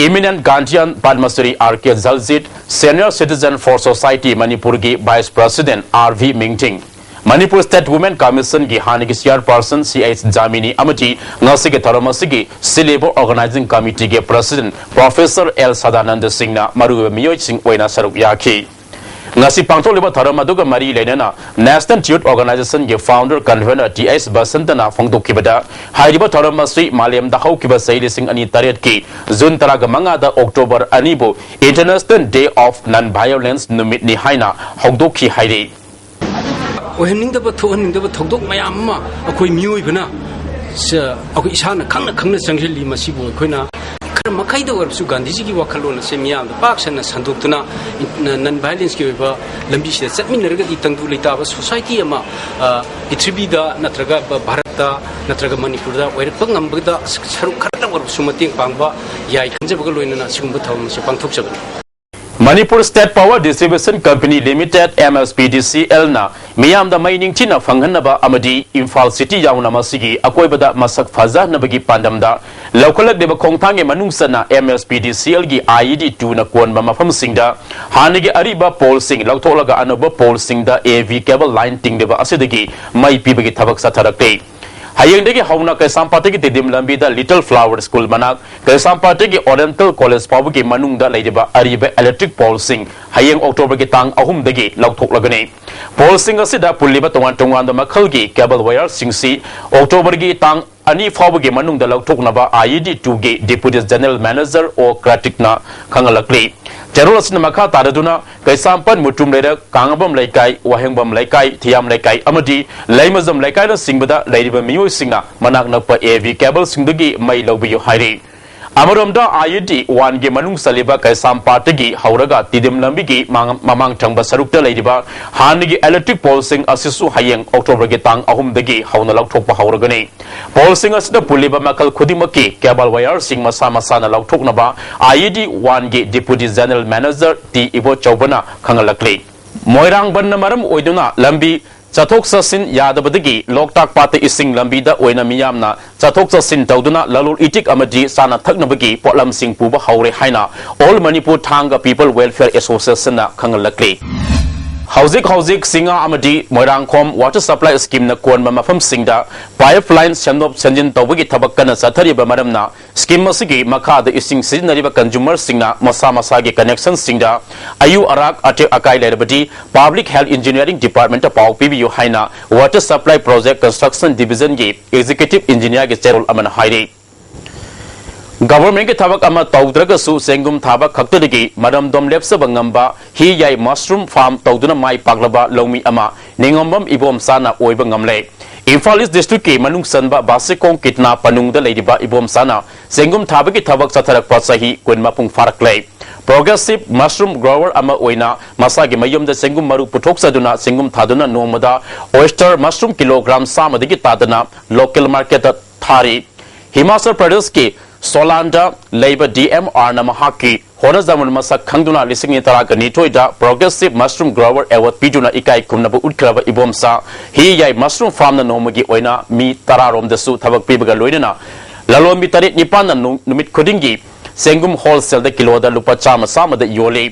Eminent Guardian Padmashri R K Jaljit, Senior Citizen for Society ꯃꯅꯤꯄꯨꯔꯒꯤ vice president R V Mingthing, Manipur state women ꯀꯃꯤꯁꯟꯒꯤ ꯍꯥꯟꯅꯒꯤ ꯆꯤꯌꯔꯄꯔꯁꯟ ꯁꯤ ꯑꯩꯆ ꯖꯥꯃꯤꯅꯤ ꯑꯃꯗꯤ ꯉꯁꯤꯒꯤ ꯊꯧꯔꯝ ꯑꯁꯤꯒꯤ ꯁꯤꯜꯂꯤꯕ ꯑꯣꯔꯒꯅꯥꯏꯖꯤꯡ ꯀꯃꯤꯇꯤꯒꯤ ꯄ꯭ꯔꯁꯤꯗꯦꯟꯠ ꯄ꯭ꯔꯣꯐꯦꯁꯔ ꯑꯦꯜ ꯁꯗꯥꯅꯟꯗ ꯁꯤꯡꯅ ꯃꯔꯨꯑꯣꯏꯕ ꯃꯤꯑꯣꯏꯁꯤꯡ ꯑꯣꯏꯅ ꯁꯔꯨꯛ ꯌꯥꯈꯤ꯫ ꯉꯁꯤ ꯄꯥꯡꯊꯣꯛꯂꯤꯕ ꯊꯧꯔꯝ ꯑꯗꯨꯒ ꯃꯔꯤ ꯂꯩꯅꯅ National Youth Organization ꯒꯤ founder convener ꯇꯤ ꯑꯩꯆ ꯕꯁꯟꯇꯅ ꯐꯣꯡꯗꯣꯛꯈꯤꯕꯗ, ꯍꯥꯏꯔꯤꯕ ꯊꯧꯔꯝ ꯑꯁꯤ ꯃꯥꯂꯦꯝꯗ ꯍꯧꯈꯤꯕ ꯆꯍꯤ ꯂꯤꯁꯤꯡ ꯑꯅꯤ ꯇꯔꯦꯠꯀꯤ ꯖꯨꯟ ꯇꯔꯥꯃꯉꯥꯗ ꯑꯣꯛꯇꯣꯕꯔ ꯑꯅꯤꯕꯨ International Day of Non-Violence ꯅꯨꯃꯤꯠꯅꯤ ꯍꯥꯏꯅ ꯍꯧꯗꯣꯛꯈꯤ ꯍꯥꯏꯔꯤ꯫ ꯑꯣꯏꯍꯟꯅꯤꯡꯗꯕ, ꯊꯣꯛꯍꯟꯅꯤꯡꯗꯕ ꯊꯧꯗꯣꯛ ꯃꯌꯥꯝ ꯑꯃ ꯑꯩꯈꯣꯏ ꯃꯤꯑꯣꯏꯕꯅ ꯁ-, ꯑꯩꯈꯣꯏ ꯏꯁꯥꯅ ꯈꯪꯅ ꯈꯪꯅ ꯆꯪꯁꯤꯜꯂꯤ꯫ ꯃꯁꯤꯕꯨ ꯑꯩꯈꯣꯏꯅ ꯈꯔ ꯃꯈꯩꯗ ꯑꯣꯏꯔꯕꯁꯨ ꯒꯥꯟꯙꯤꯖꯤꯒꯤ ꯋꯥꯈꯜꯂꯣꯟ ꯑꯁꯦ ꯃꯤꯌꯥꯝꯗ ꯄꯥꯛ ꯁꯟꯅ ꯁꯟꯗꯣꯛꯇꯨꯅ ꯏꯟ-, ꯅꯟ ꯚꯥꯏꯂꯦꯟꯁꯀꯤ ꯑꯣꯏꯕ ꯂꯝꯕꯤꯁꯤꯗ ꯆꯠꯃꯤꯟꯅꯔꯒꯗꯤ ꯇꯪꯗꯨ ꯂꯩꯇꯥꯕ ꯁꯣꯁꯥꯏꯇꯤ ꯑꯃ, ꯑ, ꯄ꯭ꯔꯤꯊꯤꯕꯤꯗ ꯅꯠꯇ꯭ꯔꯒ ꯚ-, ꯚꯥꯔꯠꯇ ꯅꯠꯇ꯭ꯔꯒ ꯃꯅꯤꯄꯨꯔꯗ ꯑꯣꯏꯔꯛꯄ ꯉꯝꯕꯗ ꯁꯔꯨꯛ ꯈꯔꯗ ꯑꯣꯏꯔꯕꯁꯨ ꯃꯇꯦꯡ ꯄꯥꯡꯕ ꯌꯥꯏ ꯈꯟꯖꯕꯒ ꯂꯣꯏꯅꯅ ꯁꯤꯒꯨꯝꯕ ꯊꯧꯔꯝ ꯑꯁꯤ ꯄꯥꯡꯊꯣꯛꯆꯕꯅꯤ꯫ Manipur state power distribution company limited, M S P D C ꯑꯦꯜꯅ ꯃꯤꯌꯥꯝꯗ ꯃꯩ ꯅꯤꯡꯊꯤꯅ ꯐꯪꯍꯟꯅꯕ ꯑꯃꯗꯤ ꯏꯝꯐꯥꯜ ꯁꯤꯇꯤ ꯌꯥꯎꯅ ꯃꯁꯤꯒꯤ ꯑꯀꯣꯏꯕꯗ ꯃꯁꯛ ꯐꯖꯍꯟꯅꯕꯒꯤ ꯄꯥꯟꯗꯝꯗ ꯂꯧꯈꯠꯂꯛꯂꯤꯕ ꯈꯣꯡꯊꯥꯡꯒꯤ ꯃꯅꯨꯡ ꯆꯟꯅ ꯑꯦꯝ ꯑꯦꯁ ꯄꯤ ꯗꯤ ꯁꯤ ꯑꯦꯜꯒꯤ ꯑꯥꯏ ꯏ ꯗꯤ ꯇꯨꯅ ꯀꯣꯟꯕ ꯃꯐꯝꯁꯤꯡꯗ ꯍꯥꯟꯅꯒꯤ ꯑꯔꯤꯕ ꯄꯣꯜꯁꯤꯡ ꯂꯧꯊꯣꯛꯂꯒ ꯑꯅꯧꯕ ꯄꯣꯜꯁꯤꯡꯗ ꯑꯦ ꯚꯤ ꯀꯦꯕꯜ ꯂꯥꯏꯟ ꯇꯤꯡꯂꯤꯕ ꯑꯁꯤꯗꯒꯤ ꯃꯩ ꯄꯤꯕꯒꯤ ꯊꯕꯛ ꯆꯠꯊꯔꯛꯂꯤ꯫ ꯍꯌꯦꯡꯗꯒꯤ ꯍꯧꯅ ꯀꯩꯁꯥꯝꯄꯥꯠꯇꯒꯤ ꯇꯤꯗꯤꯝ ꯂꯝꯕꯤꯗ ꯂꯤꯇꯜ ꯐ꯭ꯂꯥꯋꯔ ꯁ꯭ꯀꯨꯜ ꯃꯅꯥꯛ, ꯀꯩꯁꯥꯝꯄꯥꯠꯇꯒꯤ ꯑꯣꯔꯤꯌꯦꯟꯇꯦꯜ ꯀꯣꯂꯦꯖ ꯐꯥꯎꯕꯒꯤ ꯃꯅꯨꯡꯗ ꯂꯩꯔꯤꯕ ꯑꯔꯤꯕ ꯏꯂꯦꯛꯇ꯭ꯔꯤꯛ ꯄꯣꯜꯁꯤꯡ ꯍꯌꯦꯡ ꯑꯣꯛꯇꯣꯕꯔꯒꯤ ꯇꯥꯡ ꯑꯍꯨꯝꯗꯒꯤ ꯂꯧꯊꯣꯛꯂꯒꯅꯤ꯫ ꯄꯣꯜꯁꯤꯡ ꯑꯁꯤꯗ ꯄꯨꯜꯂꯤꯕ ꯇꯣꯉꯥꯟ ꯇꯣꯉꯥꯟꯕ ꯃꯈꯜꯒꯤ ꯀꯦꯕꯜ ꯋꯥꯌꯔꯁꯤꯡꯁꯤ ꯑꯣꯛꯇꯣꯕꯔꯒꯤ ꯇꯥꯡ ꯑꯅꯤ ꯐꯥꯎꯕꯒꯤ ꯃꯅꯨꯡꯗ ꯂꯧꯊꯣꯛꯅꯕ I E D two ꯒꯤ Deputy General Manager O Kartikꯅ ꯈꯪꯍꯜꯂꯛꯂꯤ꯫ ꯆꯦꯔꯣꯜ ꯑꯁꯤꯅ ꯃꯈꯥ ꯇꯥꯔꯗꯨꯅ ꯀꯩꯁꯥꯝꯄꯥꯠ ꯃꯨꯇ꯭ꯔꯨꯝ ꯂꯩꯔꯛ ꯀꯥꯡꯉꯕꯝ ꯂꯩꯀꯥꯏ, ꯋꯥꯍꯦꯡꯕꯝ ꯂꯩꯀꯥꯏ, ꯊꯤꯌꯥꯝ ꯂꯩꯀꯥꯏ ꯑꯃꯗꯤ ꯂꯩꯃꯖꯝ ꯂꯩꯀꯥꯏꯅꯆꯤꯡꯕꯗ ꯂꯩꯔꯤꯕ ꯃꯤꯑꯣꯏꯁꯤꯡꯅ ꯃꯅꯥꯛ ꯅꯛꯄ A V cableꯁꯤꯡꯗꯒꯤ ꯃꯩ ꯂꯧꯕꯤꯌꯨ ꯍꯥꯏꯔꯤ꯫ ꯑꯃꯔꯣꯝꯗ I E D one ꯒꯤ ꯃꯅꯨꯡ ꯆꯜꯂꯤꯕ ꯀꯩꯁꯥꯝꯄꯥꯠꯇꯒꯤ ꯍꯧꯔꯒ ꯇꯤꯗꯤꯝ ꯂꯝꯕꯤꯒꯤ ꯃꯥꯡ-, ꯃꯃꯥꯡ ꯊꯪꯕ ꯁꯔꯨꯛꯇ ꯂꯩꯔꯤꯕ ꯍꯥꯟꯅꯒꯤ electric poleꯁꯤꯡ ꯑꯁꯤꯁꯨ ꯍꯌꯦꯡ Octoberꯒꯤ ꯇꯥꯡ ꯑꯍꯨꯝꯗꯒꯤ ꯍꯧꯅ ꯂꯧꯊꯣꯛꯄ ꯍꯧꯔꯒꯅꯤ꯫ Poleꯁꯤꯡ ꯑꯁꯤꯗ ꯄꯨꯜꯂꯤꯕ ꯃꯈꯜ ꯈꯨꯗꯤꯡꯃꯛꯀꯤ cable wireꯁꯤꯡ ꯃꯁꯥ ꯃꯁꯥꯅ ꯂꯧꯊꯣꯛꯅꯕ I E D one ꯒꯤ Deputy General Manager T ꯏꯕꯣꯆꯧꯕꯅ ꯈꯪꯍꯜꯂꯛꯂꯤ꯫ ꯃꯣꯏꯔꯥꯡ ꯕꯟꯅ ꯃꯔꯝ ꯑꯣꯏꯗꯨꯅ ꯂꯝꯕꯤ ꯆꯠꯊꯣꯛ ꯆꯠꯁꯤꯟ ꯌꯥꯗꯕꯗꯒꯤ ꯂꯣꯛꯇꯥꯛ ꯄꯥꯠꯇ ꯏꯁꯤꯡ ꯂꯝꯕꯤꯗ ꯑꯣꯏꯅ ꯃꯤꯌꯥꯝꯅ ꯆꯠꯊꯣꯛ ꯆꯠꯁꯤꯟ ꯇꯧꯗꯨꯅ ꯂꯂꯣꯜ ꯏꯇꯤꯛ ꯑꯃꯗꯤ ꯆꯥꯅ ꯊꯛꯅꯕꯒꯤ ꯄꯣꯠꯂꯝꯁꯤꯡ ꯄꯨꯕ ꯍꯧꯔꯦ ꯍꯥꯏꯅ All Manipur Thanga People Welfare Associationꯅ ꯈꯪꯍꯜꯂꯛꯂꯤ꯫ ꯍꯧꯖꯤꯛ ꯍꯧꯖꯤꯛ ꯁꯤꯡꯉꯥ ꯑꯃꯗꯤ ꯃꯣꯏꯔꯥꯡꯈꯣꯝ water supply schemeꯅ ꯀꯣꯟꯕ ꯃꯐꯝꯁꯤꯡꯗ pipeline ꯁꯦꯝꯗꯣꯛ ꯁꯦꯝꯖꯤꯟ ꯇꯧꯕꯒꯤ ꯊꯕꯛ ꯀꯟꯅ ꯆꯠꯊꯔꯤꯕ ꯃꯔꯝꯅ scheme ꯑꯁꯤꯒꯤ ꯃꯈꯥꯗ ꯏꯁꯤꯡ ꯁꯤꯖꯤꯟꯅꯔꯤꯕ consumerꯁꯤꯡꯅ ꯃꯁꯥ ꯃꯁꯥꯒꯤ connectionꯁꯤꯡꯗ ꯑꯌꯨ ꯑꯔꯥꯛ ꯑꯇꯦꯛ ꯑꯀꯥꯏ ꯂꯩꯔꯕꯗꯤ Public Health Engineering Departmentꯇ ꯄꯥꯎ ꯄꯤꯕꯤꯌꯨ ꯍꯥꯏꯅ Water Supply Project Construction Divisionꯒꯤ Executive Engineerꯒꯤ ꯆꯦꯔꯣꯜ ꯑꯃꯅ ꯍꯥꯏꯔꯤ꯫ Governmentꯀꯤ ꯊꯕꯛ ꯑꯃ ꯇꯧꯗ꯭ꯔꯒꯁꯨ ꯆꯦꯡꯒꯨꯝ ꯊꯥꯕ ꯈꯛꯇꯗꯒꯤ ꯃꯔꯝꯗꯣꯝ ꯂꯦꯞꯆꯕ ꯉꯝꯕ ꯍꯤ ꯌꯥꯏ mushroom farm ꯇꯧꯗꯨꯅ ꯃꯥꯏ ꯄꯥꯛꯂꯕ ꯂꯧꯃꯤ ꯑꯃ ꯅꯤꯉꯣꯝꯕꯝ ꯏꯕꯣꯝꯆꯥꯅ ꯑꯣꯏꯕ ꯉꯝꯂꯦ꯫ ꯏꯝꯐꯥꯜ East Districtꯀꯤ ꯃꯅꯨꯡ ꯆꯟꯕ ꯕꯥꯁꯤꯈꯣꯡ ꯀꯤꯠꯅꯥ ꯄꯅꯨꯡꯗ ꯂꯩꯔꯤꯕ ꯏꯕꯣꯝꯆꯥꯅ ꯆꯦꯡꯒꯨꯝ ꯊꯥꯕꯒꯤ ꯊꯕꯛ ꯆꯠꯊꯔꯛꯄ ꯆꯍꯤ ꯀꯨꯟ ꯃꯄꯨꯡ ꯐꯥꯔꯛꯂꯦ꯫ Progressive mushroom grower ꯑꯃ ꯑꯣꯏꯅ ꯃꯁꯥꯒꯤ ꯃꯌꯨꯝꯗ ꯆꯦꯡꯒꯨꯝ ꯃꯔꯨ ꯄꯨꯊꯣꯛꯆꯗꯨꯅ ꯆꯦꯡꯒꯨꯝ ꯊꯥꯗꯨꯅ ꯅꯣꯡꯃꯗ oyster mushroom kilogram ꯆꯥꯝꯃꯗꯒꯤ ꯇꯥꯗꯅ local marketꯇ ꯊꯥꯔꯤ꯫ ꯍꯤꯃꯥꯆꯜ ꯄ꯭ꯔꯗꯦꯁꯀꯤ ꯁꯣꯂꯥꯟꯗ ꯂꯩꯕ D M Rꯅ ꯃꯍꯥꯛꯀꯤ ꯍꯣꯠꯅꯖꯃꯟ ꯃꯁꯛ ꯈꯪꯗꯨꯅ ꯂꯤꯁꯤꯡ ꯑꯅꯤ ꯇꯔꯥꯒ ꯅꯤꯊꯣꯏꯗ Progressive Mushroom Grower Award ꯄꯤꯗꯨꯅ ꯏꯀꯥꯏ ꯈꯨꯝꯅꯕ ꯎꯠꯈ꯭ꯔꯕ ꯏꯕꯣꯝꯆꯥ ꯍꯤ ꯌꯥꯏ mushroom farmꯅ ꯅꯣꯡꯃꯒꯤ ꯑꯣꯏꯅ ꯃꯤ ꯇꯔꯥꯔꯣꯝꯗꯁꯨ ꯊꯕꯛ ꯄꯤꯕꯒ ꯂꯣꯏꯅꯅ ꯂꯂꯣꯟꯕꯤ ꯇꯔꯦꯠ ꯅꯤꯄꯥꯟꯅ ꯅꯨ-, ꯅꯨꯃꯤꯠ ꯈꯨꯗꯤꯡꯒꯤ ꯆꯦꯡꯒꯨꯝ wholesaleꯗ ꯀꯤꯂꯣꯗ ꯂꯨꯄꯥ ꯆꯥꯝꯃ ꯆꯥꯝꯃꯗ ꯌꯣꯜꯂꯤ꯫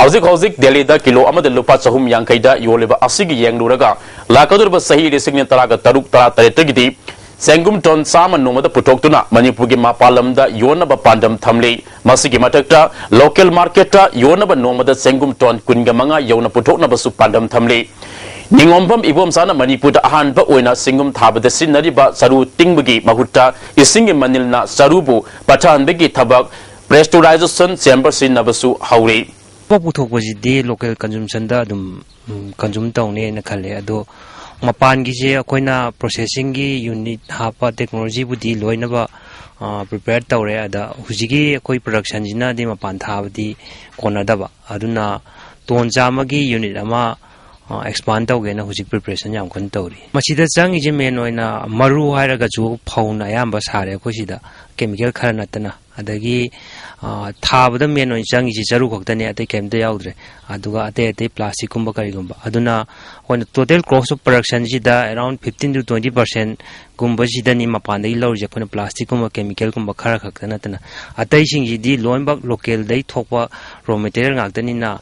ꯍꯧꯖꯤꯛ ꯍꯧꯖꯤꯛ ꯗꯦꯜꯂꯤꯗ ꯀꯤꯂꯣ ꯑꯃꯗ ꯂꯨꯄꯥ ꯆꯍꯨꯝ ꯌꯥꯡꯈꯩꯗ ꯌꯣꯜꯂꯤꯕ ꯑꯁꯤꯒꯤ ꯌꯦꯡꯂꯨꯔꯒ ꯂꯥꯛꯀꯗꯧꯔꯤꯕ ꯆꯍꯤ ꯂꯤꯁꯤꯡ ꯑꯅꯤ ꯇꯔꯥꯒ ꯇꯔꯨꯛ ꯇꯔꯥꯇꯔꯦꯠꯇꯒꯤꯗꯤ ꯆꯦꯡꯒꯨꯝ ꯇꯣꯟ ꯆꯥꯝꯃ ꯅꯣꯡꯃꯗ ꯄꯨꯊꯣꯛꯇꯨꯅ ꯃꯅꯤꯄꯨꯔꯒꯤ ꯃꯄꯥꯟ ꯂꯝꯗ ꯌꯣꯟꯅꯕ ꯄꯥꯟꯗꯝ ꯊꯝꯂꯤ꯫ ꯃꯁꯤꯒꯤ ꯃꯊꯛꯇ local marketꯇ ꯌꯣꯟꯅꯕ ꯅꯣꯡꯃꯗ ꯆꯦꯡꯒꯨꯝ ꯇꯣꯟ ꯀꯨꯟꯒ ꯃꯉꯥ ꯌꯧꯅ ꯄꯨꯊꯣꯛꯅꯕꯁꯨ ꯄꯥꯟꯗꯝ ꯊꯝꯂꯤ꯫ ꯅꯤꯉꯣꯝꯕꯝ ꯏꯕꯣꯝꯆꯥꯅ ꯃꯅꯤꯄꯨꯔꯗ ꯑꯍꯥꯟꯕ ꯑꯣꯏꯅ ꯆꯦꯡꯒꯨꯝ ꯊꯥꯕꯗ ꯁꯤꯖꯤꯟꯅꯔꯤꯕ ꯆꯔꯨ ꯇꯤꯡꯕꯒꯤ ꯃꯍꯨꯠꯇ ꯏꯁꯤꯡꯒꯤ ꯃꯅꯤꯜꯅ ꯆꯔꯨꯕꯨ ꯄꯠꯊꯍꯟꯕꯒꯤ ꯊꯕꯛ pressurization chamber ꯁꯤꯖꯤꯟꯅꯕꯁꯨ ꯍꯧꯔꯤ꯫ ꯄꯣꯠ ꯄꯨꯊꯣꯛꯄꯁꯤꯗꯤ local consumptionꯗ ꯑꯗꯨꯝ, ꯎꯝ, consume ꯇꯧꯅꯤ ꯍꯥꯏꯅ ꯈꯜꯂꯦ꯫ ꯑꯗꯣ ꯃꯄꯥꯟꯒꯤꯁꯦ ꯑꯩꯈꯣꯏꯅ processingꯒꯤ unit ꯍꯥꯞꯄ technologyꯕꯨꯗꯤ ꯂꯣꯏꯅꯕ, ꯑ, prepare ꯇꯧꯔꯦ꯫ ꯑꯗ ꯍꯧꯖꯤꯛꯀꯤ ꯑꯩꯈꯣꯏ productionꯁꯤꯅꯗꯤ ꯃꯄꯥꯟ ꯊꯥꯕꯗꯤ ꯀꯣꯟꯅꯗꯕ꯫ ꯑꯗꯨꯅ ton ꯆꯥꯝꯃꯒꯤ unit ꯑꯃ, ꯑ, expand ꯇꯧꯒꯦꯅ ꯍꯧꯖꯤꯛ preparation ꯌꯥꯝ ꯀꯟꯅ ꯇꯧꯔꯤ꯫ ꯃꯁꯤꯗ ꯆꯪꯉꯤꯁꯦ main ꯑꯣꯏꯅ ꯃꯔꯨ ꯍꯥꯏꯔꯒꯁꯨ ꯐꯧꯅ ꯑꯌꯥꯝꯕ ꯁꯥꯔꯦ ꯑꯩꯈꯣꯏ ꯁꯤꯗ, chemical ꯈꯔ ꯅꯠꯇꯅ꯫ ꯑꯗꯒꯤ, ꯑ, ꯊꯥꯕꯗ main ꯑꯣꯏꯅ ꯆꯪꯉꯤꯁꯤ ꯆꯔꯨ ꯈꯛꯇꯅꯦ, ꯑꯇꯩ ꯀꯩꯝꯇ ꯌꯥꯎꯗ꯭ꯔꯦ꯫ ꯑꯗꯨꯒ ꯑꯇꯩ ꯑꯇꯩ plasticꯀꯨꯝꯕ ꯀꯔꯤꯒꯨꯝꯕ꯫ ꯑꯗꯨꯅ ꯑꯩꯈꯣꯏꯅ total cropꯁꯨ productionꯁꯤꯗ around fifteen to twenty percentꯒꯨꯝꯕꯁꯤꯗꯅꯤ ꯃꯄꯥꯟꯗꯒꯤ ꯂꯧꯔꯤꯁꯦ ꯑꯩꯈꯣꯏꯅ plasticꯀꯨꯝꯕ chemicalꯒꯨꯝꯕ ꯈꯔ ꯈꯛꯇ ꯅꯠꯇꯅ꯫ ꯑꯇꯩꯁꯤꯡꯁꯤꯗꯤ ꯂꯣꯏꯅꯃꯛ localꯗꯒꯤ ꯊꯣꯛꯄ raw material ꯉꯥꯛꯇꯅꯤꯅ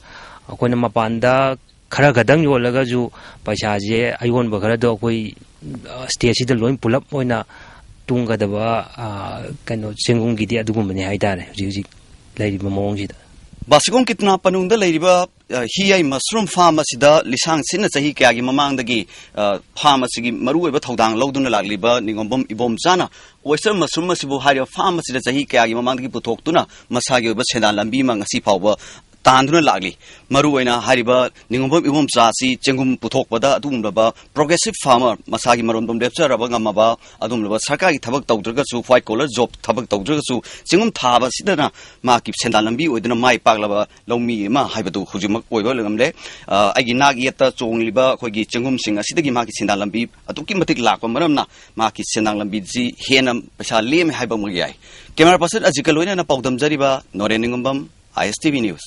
ꯑꯩꯈꯣꯏꯅ ꯃꯄꯥꯟꯗ ꯈꯔ ꯈꯛꯇꯪ ꯌꯣꯜꯂꯒꯁꯨ ꯄꯩꯁꯥꯁꯦ ꯑꯌꯣꯟꯕ ꯈꯔꯗꯣ ꯑꯩꯈꯣꯏ, ꯑ, stateꯁꯤꯗ ꯂꯣꯏ ꯄꯨꯂꯞ ꯑꯣꯏꯅ ꯇꯨꯡꯒꯗꯕ, ꯑ, ꯀꯩꯅꯣ, ꯆꯦꯡꯒꯨꯝꯒꯤꯗꯤ ꯑꯗꯨꯒꯨꯝꯕꯅꯤ ꯍꯥꯏꯇꯥꯔꯦ ꯍꯧꯖꯤꯛ ꯍꯧꯖꯤꯛ ꯂꯩꯔꯤꯕ ꯃꯑꯣꯡꯁꯤꯗ꯫ ꯕꯥꯁꯤꯈꯣꯡ ꯀꯤꯇꯅꯥ ꯄꯅꯨꯡꯗ ꯂꯩꯔꯤꯕ, ꯑ, ꯍꯤꯌꯥꯏ mushroom farm ꯑꯁꯤꯗ ꯂꯤꯁꯥꯡ ꯁꯤꯠꯅ ꯆꯍꯤ ꯀꯌꯥꯒꯤ ꯃꯃꯥꯡꯗꯒꯤ, ꯑ, farm ꯑꯁꯤꯒꯤ ꯃꯔꯨꯑꯣꯏꯕ ꯊꯧꯗꯥꯡ ꯂꯧꯗꯨꯅ ꯂꯥꯛꯂꯤꯕ ꯅꯤꯉꯣꯝꯕꯝ ꯏꯕꯣꯝꯆꯥꯅ oyster mushroom ꯑꯁꯤꯕꯨ ꯍꯥꯏꯔꯤꯕ farm ꯑꯁꯤꯗ ꯆꯍꯤ ꯀꯌꯥꯒꯤ ꯃꯃꯥꯡꯗꯒꯤ ꯄꯨꯊꯣꯛꯇꯨꯅ ꯃꯁꯥꯒꯤ ꯑꯣꯏꯕ ꯁꯦꯟꯗꯥꯟ ꯂꯝꯕꯤ ꯑꯃ ꯉꯁꯤ ꯐꯥꯎꯕ ꯇꯥꯟꯗꯨꯅ ꯂꯥꯛꯂꯤ꯫ ꯃꯔꯨꯑꯣꯏꯅ ꯍꯥꯏꯔꯤꯕ ꯅꯤꯉꯣꯝꯕꯝ ꯏꯕꯣꯝꯆꯥ ꯑꯁꯤ ꯆꯦꯡꯒꯨꯝ ꯄꯨꯊꯣꯛꯄꯗ ꯑꯗꯨꯒꯨꯝꯂꯕ progressive farmer, ꯃꯁꯥꯒꯤ ꯃꯔꯣꯝꯗꯣꯝ ꯂꯦꯞꯆꯔꯕ ꯉꯝꯃꯕ, ꯑꯗꯨꯒꯨꯝꯂꯕ ꯁꯔꯀꯥꯔꯒꯤ ꯊꯕꯛ ꯇꯧꯗ꯭ꯔꯒꯁꯨ, white collar job ꯊꯕꯛ ꯇꯧꯗ꯭ꯔꯒꯁꯨ ꯆꯦꯡꯒꯨꯝ ꯊꯥꯕ ꯑꯁꯤꯗꯅ ꯃꯍꯥꯛꯀꯤ ꯁꯦꯟꯗꯥꯟ ꯂꯝꯕꯤ ꯑꯣꯏꯗꯨꯅ ꯃꯥꯏ ꯄꯥꯛꯂꯕ ꯂꯧꯃꯤ ꯑꯃ ꯍꯥꯏꯕꯗꯨ ꯍꯧꯖꯤꯛꯃꯛ ꯑꯣꯏꯕ ꯉꯝꯂꯦ꯫ ꯑ, ꯑꯩꯒꯤ ꯅꯥꯛ ꯌꯦꯠꯇ ꯆꯣꯡꯂꯤꯕ ꯑꯩꯈꯣꯏꯒꯤ ꯆꯦꯡꯒꯨꯝꯁꯤꯡ ꯑꯁꯤꯗꯒꯤ ꯃꯍꯥꯛꯀꯤ ꯁꯦꯟꯗꯥꯟ ꯂꯝꯕꯤ ꯑꯗꯨꯛꯀꯤ ꯃꯇꯤꯛ ꯂꯥꯛꯄ ꯃꯔꯝꯅ ꯃꯍꯥꯛꯀꯤ ꯁꯦꯟꯗꯥꯟ ꯂꯝꯕꯤꯁꯤ ꯍꯦꯟꯅ ꯄꯩꯁꯥ ꯂꯦꯝꯃꯦ ꯍꯥꯏꯕ ꯑꯃ ꯌꯥꯏ꯫ Camera person ꯑꯖꯤꯠꯀ ꯂꯣꯏꯅꯅ ꯄꯥꯎꯗꯝꯖꯔꯤꯕ ꯅꯣꯔꯦꯟ ꯅꯤꯉꯣꯝꯕꯝ, ISTV News꯫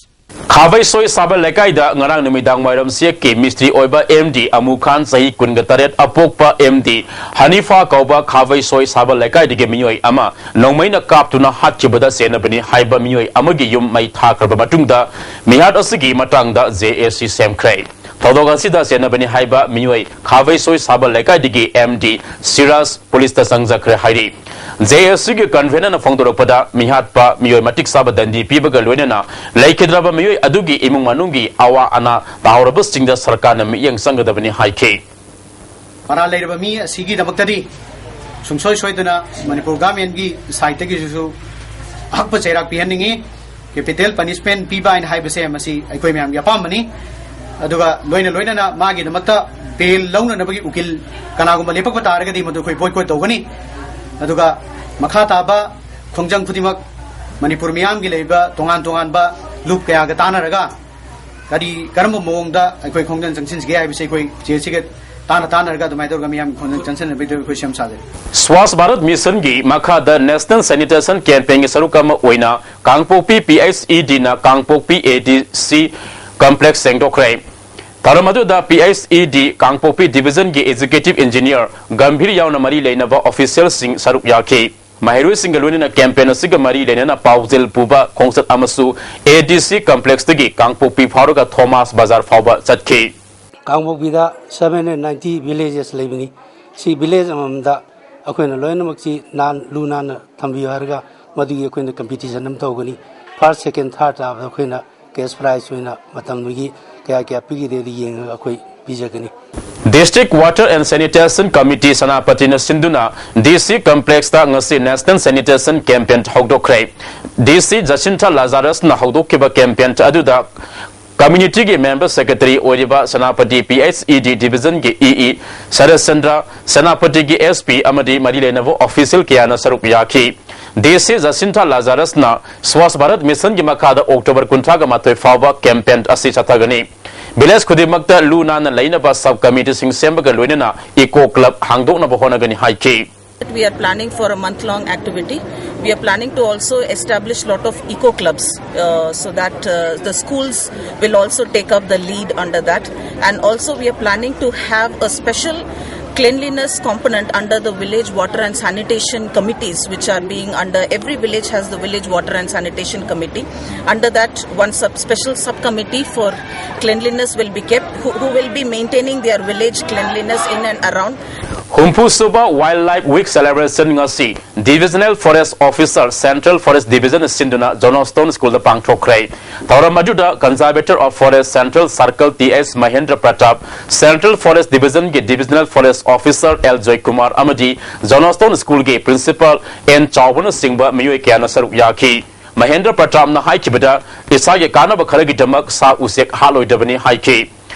ꯈꯥꯕꯩꯁꯣꯏ ꯁꯥꯕ ꯂꯩꯀꯥꯏꯗ ꯉꯔꯥꯡ ꯅꯨꯃꯤꯗꯥꯡ ꯋꯥꯏꯔꯝ ꯆꯦꯛꯀꯤ ꯃꯤꯁꯇ꯭ꯔꯤ ꯑꯣꯏꯕ MD ꯑꯃꯨ ꯈꯥꯟ, ꯆꯍꯤ ꯀꯨꯟꯒ ꯇꯔꯦꯠ, ꯑꯄꯣꯛꯄ MD ꯍꯅꯤꯐꯥ ꯀꯧꯕ ꯈꯥꯕꯩꯁꯣꯏ ꯁꯥꯕ ꯂꯩꯀꯥꯏꯗꯒꯤ ꯃꯤꯑꯣꯏ ꯑꯃ ꯅꯣꯡꯃꯩꯅ ꯀꯥꯞꯇꯨꯅ ꯍꯥꯠꯈꯤꯕꯗ ꯆꯦꯟꯅꯕꯅꯤ ꯍꯥꯏꯕ ꯃꯤꯑꯣꯏ ꯑꯃꯒꯤ ꯌꯨꯝ ꯃꯩ ꯊꯥꯈ꯭ꯔꯕ ꯃꯇꯨꯡꯗ ꯃꯤꯍꯥꯠ ꯑꯁꯤꯒꯤ ꯃꯇꯥꯡꯗ JAC ꯁꯦꯝꯈ꯭ꯔꯦ꯫ ꯊꯧꯗꯣꯛ ꯑꯁꯤꯗ ꯆꯦꯟꯅꯕꯅꯤ ꯍꯥꯏꯕ ꯃꯤꯑꯣꯏ ꯈꯥꯕꯩꯁꯣꯏ ꯁꯥꯕ ꯂꯩꯀꯥꯏꯗꯒꯤ ꯑꯦꯝ ꯗꯤ ꯁꯤꯔꯥꯖ ꯄꯨꯂꯤꯁꯇ ꯆꯪꯖꯈ꯭ꯔꯦ ꯍꯥꯏꯔꯤ꯫ ꯖꯦ ꯑꯦ ꯁꯤꯒꯤ ꯀꯟꯚꯦꯅꯔꯅ ꯐꯣꯡꯗꯣꯔꯛꯄꯗ, ꯃꯤꯍꯥꯠꯄ ꯃꯤꯑꯣꯏ ꯃꯇꯤꯛ ꯆꯥꯕ ꯗꯟꯗꯤ ꯄꯤꯕꯒ ꯂꯣꯏꯅꯅ ꯂꯩꯈꯤꯗ꯭ꯔꯕ ꯃꯤꯑꯣꯏ ꯑꯗꯨꯒꯤ ꯏꯃꯨꯡ ꯃꯅꯨꯡꯒꯤ ꯑꯋꯥ ꯑꯅꯥ ꯇꯥꯍꯧꯔꯕꯁꯤꯡꯗ ꯁꯔꯀꯥꯔꯅ ꯃꯤꯠꯌꯦꯡ ꯆꯪꯒꯗꯕꯅꯤ ꯍꯥꯏꯈꯤ꯫ ꯃꯔꯥꯜ ꯂꯩꯔꯕ ꯃꯤ ꯑꯁꯤꯒꯤꯗꯃꯛꯇꯗꯤ ꯁꯨꯡꯁꯣꯏ ꯁꯣꯏꯗꯅ ꯃꯅꯤꯄꯨꯔ ꯒꯚꯔꯟꯃꯦꯟꯒꯤ ꯁꯥꯏꯠꯇꯒꯤꯁꯨ ꯑꯍꯛꯄ ꯆꯩꯔꯥꯛ ꯄꯤꯍꯟꯅꯤꯡꯏ꯫ ꯀꯦꯄꯤꯇꯦꯜ ꯄꯅꯤꯁꯃꯦꯟ ꯄꯤꯕ ꯍꯥꯏꯅ ꯍꯥꯏꯕꯁꯦ ꯃꯁꯤ ꯑꯩꯈꯣꯏ ꯃꯌꯥꯝꯒꯤ ꯑꯄꯥꯝꯕꯅꯤ꯫ ꯑꯗꯨꯒ ꯂꯣꯏꯅ ꯂꯣꯏꯅꯅ ꯃꯥꯒꯤꯗꯃꯛꯇ ꯕꯦꯜ ꯂꯧꯅꯅꯕꯒꯤ ꯎꯀꯤꯜ ꯀꯅꯥꯒꯨꯝꯕ ꯂꯦꯞꯄꯛꯄ ꯇꯥꯔꯒꯗꯤ ꯃꯗꯨ ꯑꯩꯈꯣꯏ ꯕꯣꯏꯀꯣꯠ ꯇꯧꯒꯅꯤ꯫ ꯑꯗꯨꯒ ꯃꯈꯥ ꯇꯥꯕ ꯈꯣꯡꯖꯪ ꯈꯨꯗꯤꯡꯃꯛ ꯃꯅꯤꯄꯨꯔ ꯃꯤꯌꯥꯝꯒꯤ ꯂꯩꯔꯤꯕ ꯇꯣꯉꯥꯟ ꯇꯣꯉꯥꯟꯕ ꯂꯨꯞ ꯀꯌꯥꯒ ꯇꯥꯟꯅꯔꯒ ꯀꯔꯤ, ꯀꯔꯝꯕ ꯃꯑꯣꯡꯗ ꯑꯩꯈꯣꯏ ꯈꯣꯡꯖꯪ ꯆꯪꯁꯤꯟꯁꯤꯒꯦ ꯍꯥꯏꯕꯁꯤ ꯑꯩꯈꯣꯏ ꯖꯦ ꯑꯦ ꯁꯤꯒ ꯇꯥꯟꯅ ꯇꯥꯟꯅꯔꯒ ꯑꯗꯨꯃꯥꯏꯅ ꯇꯧꯔꯒ ꯃꯤꯌꯥꯝꯒꯤ ꯈꯣꯡꯖꯪ ꯆꯪꯁꯤꯟꯅꯕꯒꯤꯗꯃꯛ ꯑꯩꯈꯣꯏ ꯁꯦꯝ ꯁꯥꯖꯔꯤ꯫ ꯁ꯭ꯋꯥꯁ ꯚꯥꯔꯠ ꯃꯤꯁꯟꯒꯤ ꯃꯈꯥꯗ ꯅꯦꯁꯅꯦꯜ ꯁꯦꯅꯤꯇꯦꯁꯟ ꯀꯦꯝꯄꯦꯟꯒꯤ ꯁꯔꯨꯛ ꯑꯃ ꯑꯣꯏꯅ ꯀꯥꯡꯄꯣꯛꯄꯤ ꯄꯤ ꯑꯩꯆ ꯏ ꯗꯤꯅ ꯀꯥꯡꯄꯣꯛꯄꯤ ꯑꯦ ꯗꯤ ꯁꯤ ꯀꯝꯄ꯭ꯂꯦꯛꯁ ꯁꯦꯡꯗꯣꯛꯈ꯭ꯔꯦ꯫ ꯊꯧꯔꯝ ꯑꯗꯨꯗ ꯄꯤ ꯑꯩꯆ ꯏ ꯗꯤ ꯀꯥꯡꯄꯣꯛꯄꯤ ꯗꯤꯚꯤꯖꯟꯒꯤ ꯑꯦꯛꯖꯤꯀ꯭ꯌꯨꯇꯤꯚ ꯏꯟꯖꯤꯅꯤꯌꯔ ꯒꯝꯚꯤꯔ ꯌꯥꯎꯅ ꯃꯔꯤ ꯂꯩꯅꯕ ꯑꯣꯐꯤꯁꯤꯌꯦꯜꯁꯤꯡ ꯁꯔꯨꯛ ꯌꯥꯈꯤ꯫ ꯃꯍꯩꯔꯣꯏꯁꯤꯡꯒ ꯂꯣꯏꯅꯅ ꯀꯦꯝꯄꯦꯟ ꯑꯁꯤꯒ ꯃꯔꯤ ꯂꯩꯅꯅ ꯄꯥꯎꯖꯦꯜ ꯄꯨꯕ ꯈꯣꯡꯆꯠ ꯑꯃꯁꯨ ꯑꯦ ꯗꯤ ꯁꯤ ꯀꯝꯄ꯭ꯂꯦꯛꯁꯇꯒꯤ ꯀꯥꯡꯄꯣꯛꯄꯤ ꯐꯥꯎꯔꯒ ꯊꯣꯃꯥꯁ ꯕꯖꯥꯔ ꯐꯥꯎꯕ ꯆꯠꯈꯤ꯫ ꯀꯥꯡꯄꯣꯛꯄꯤꯗ seven hundred ninety villages ꯂꯩꯕꯅꯤ꯫ ꯁꯤ ꯚꯤꯂꯦꯖ ꯑꯃꯃꯝꯗ ꯑꯩꯈꯣꯏꯅ ꯂꯣꯏꯅꯃꯛꯁꯤ ꯅꯥꯟ-, ꯂꯨ ꯅꯥꯟꯅ ꯊꯝꯕꯤꯌꯨ ꯍꯥꯏꯔꯒ ꯃꯗꯨꯒꯤ ꯑꯩꯈꯣꯏꯅ ꯀꯝꯄꯤꯇꯤꯁꯟ ꯑꯃ ꯇꯧꯒꯅꯤ꯫ ꯐꯥꯔꯁ, ꯁꯦꯀꯦꯟ, ꯊꯥꯔꯠ ꯇꯥꯕꯗ ꯑꯩꯈꯣꯏꯅ ꯀꯦꯁ ꯄ꯭ꯔꯥꯏꯖ ꯑꯣꯏꯅ ꯃꯇꯝꯗꯨꯒꯤ ꯀꯌꯥ ꯀꯌꯥ ꯄꯤꯈꯤꯗꯦ ꯑꯗꯨ ꯌꯦꯡꯉꯒ ꯑꯩꯈꯣꯏ ꯄꯤꯖꯒꯅꯤ꯫ District Water and Sanitation Committee ꯁꯦꯅꯥꯄꯇꯤꯅ ꯁꯤꯟꯗꯨꯅ ꯗꯤ ꯁꯤ ꯀꯝꯄ꯭ꯂꯦꯛꯁꯇ ꯉꯁꯤ ꯅꯦꯁꯅꯦꯜ ꯁꯦꯅꯤꯇꯦꯁꯟ ꯀꯦꯝꯄꯦꯟ ꯍꯧꯗꯣꯛꯈ꯭ꯔꯦ꯫ ꯗꯤ ꯁꯤ ꯖꯁꯤꯟꯊꯥ ꯂꯥꯖꯥꯔꯁꯅ ꯍꯧꯗꯣꯛꯈꯤꯕ ꯀꯦꯝꯄꯦꯟ ꯑꯗꯨꯗ ꯀꯝꯃ꯭ꯌꯨꯅꯤꯇꯤꯒꯤ ꯃꯦꯝꯕꯔ ꯁꯦꯀ꯭ꯔꯦꯇꯔꯤ ꯑꯣꯏꯔꯤꯕ ꯁꯦꯅꯥꯄꯇꯤ ꯄꯤ ꯑꯩꯆ ꯏ ꯗꯤ ꯗꯤꯚꯤꯖꯟꯒꯤ E E Saratchandra, ꯁꯦꯅꯥꯄꯇꯤꯒꯤ S P ꯑꯃꯗꯤ ꯃꯔꯤ ꯂꯩꯅꯕ ꯑꯣꯐꯤꯁꯤꯌꯦꯜ ꯀꯌꯥꯅ ꯁꯔꯨꯛ ꯌꯥꯈꯤ꯫ ꯗꯤ ꯁꯤ ꯖꯁꯤꯟꯊꯥ ꯂꯥꯖꯥꯔꯁꯅ ꯁ꯭ꯋꯥꯁ ꯚꯥꯔꯠ ꯃꯤꯁꯟꯒꯤ ꯃꯈꯥꯗ ꯑꯣꯛꯇꯣꯕꯔ ꯀꯨꯟꯊ꯭ꯔꯥꯒ ꯃꯥꯊꯣꯏ ꯐꯥꯎꯕ ꯀꯦꯝꯄꯦꯟ ꯑꯁꯤ ꯆꯠꯊꯒꯅꯤ꯫ ꯚꯤꯂꯦꯖ ꯈꯨꯗꯤꯡꯃꯛꯇ ꯂꯨ ꯅꯥꯟꯅ ꯂꯩꯅꯕ ꯁꯕ ꯀꯃꯤꯇꯤꯁꯤꯡ ꯁꯦꯝꯕꯒ ꯂꯣꯏꯅꯅ ꯏꯀꯣ ꯀ꯭ꯂꯕ ꯍꯥꯡꯗꯣꯛꯅꯕ ꯍꯣꯠꯅꯒꯅꯤ ꯍꯥꯏꯈꯤ꯫ We are planning for a month-long activity. We are planning to also establish lot of eco clubs, uh, so that, uh, the schools will also take up the lead under that. And also we are planning to have a special cleanliness component under the village water and sanitation committees, which are being under, every village has the village water and sanitation committee. Under that, one sub special subcommittee for cleanliness will be kept, who, who will be maintaining their village cleanliness in and around. Humphu suba Wildlife Week celebration ngasi Divisional Forest Officer, Central Forest Division ꯁꯤꯟꯗꯨꯅ Johnstone School ꯗ ꯄꯥꯡꯊꯣꯛꯈ꯭ꯔꯦ꯫ ꯊꯧꯔꯝ ꯑꯗꯨꯗ Conservator of Forest, Central Circle, T S Mahendra Pratap, Central Forest Division ꯒꯤ Divisional Forest Officer L Joykumar ꯑꯃꯗꯤ Johnstone School ꯒꯤ Principal N ꯆꯥꯎꯕꯅꯆꯤꯡꯕ ꯃꯤꯑꯣꯏ ꯀꯌꯥꯅ ꯁꯔꯨꯛ ꯌꯥꯈꯤ꯫ ꯃꯍꯦꯟꯗ꯭ꯔ ꯄ꯭ꯔꯇꯥꯞꯅ ꯍꯥꯏꯈꯤꯕꯗ, ꯏꯁꯥꯒꯤ ꯀꯥꯟꯅꯕ ꯈꯔꯒꯤꯗꯃꯛ ꯁꯥ ꯎꯆꯦꯛ ꯍꯥꯠꯂꯣꯏꯗꯕꯅꯤ ꯍꯥꯏꯈꯤ꯫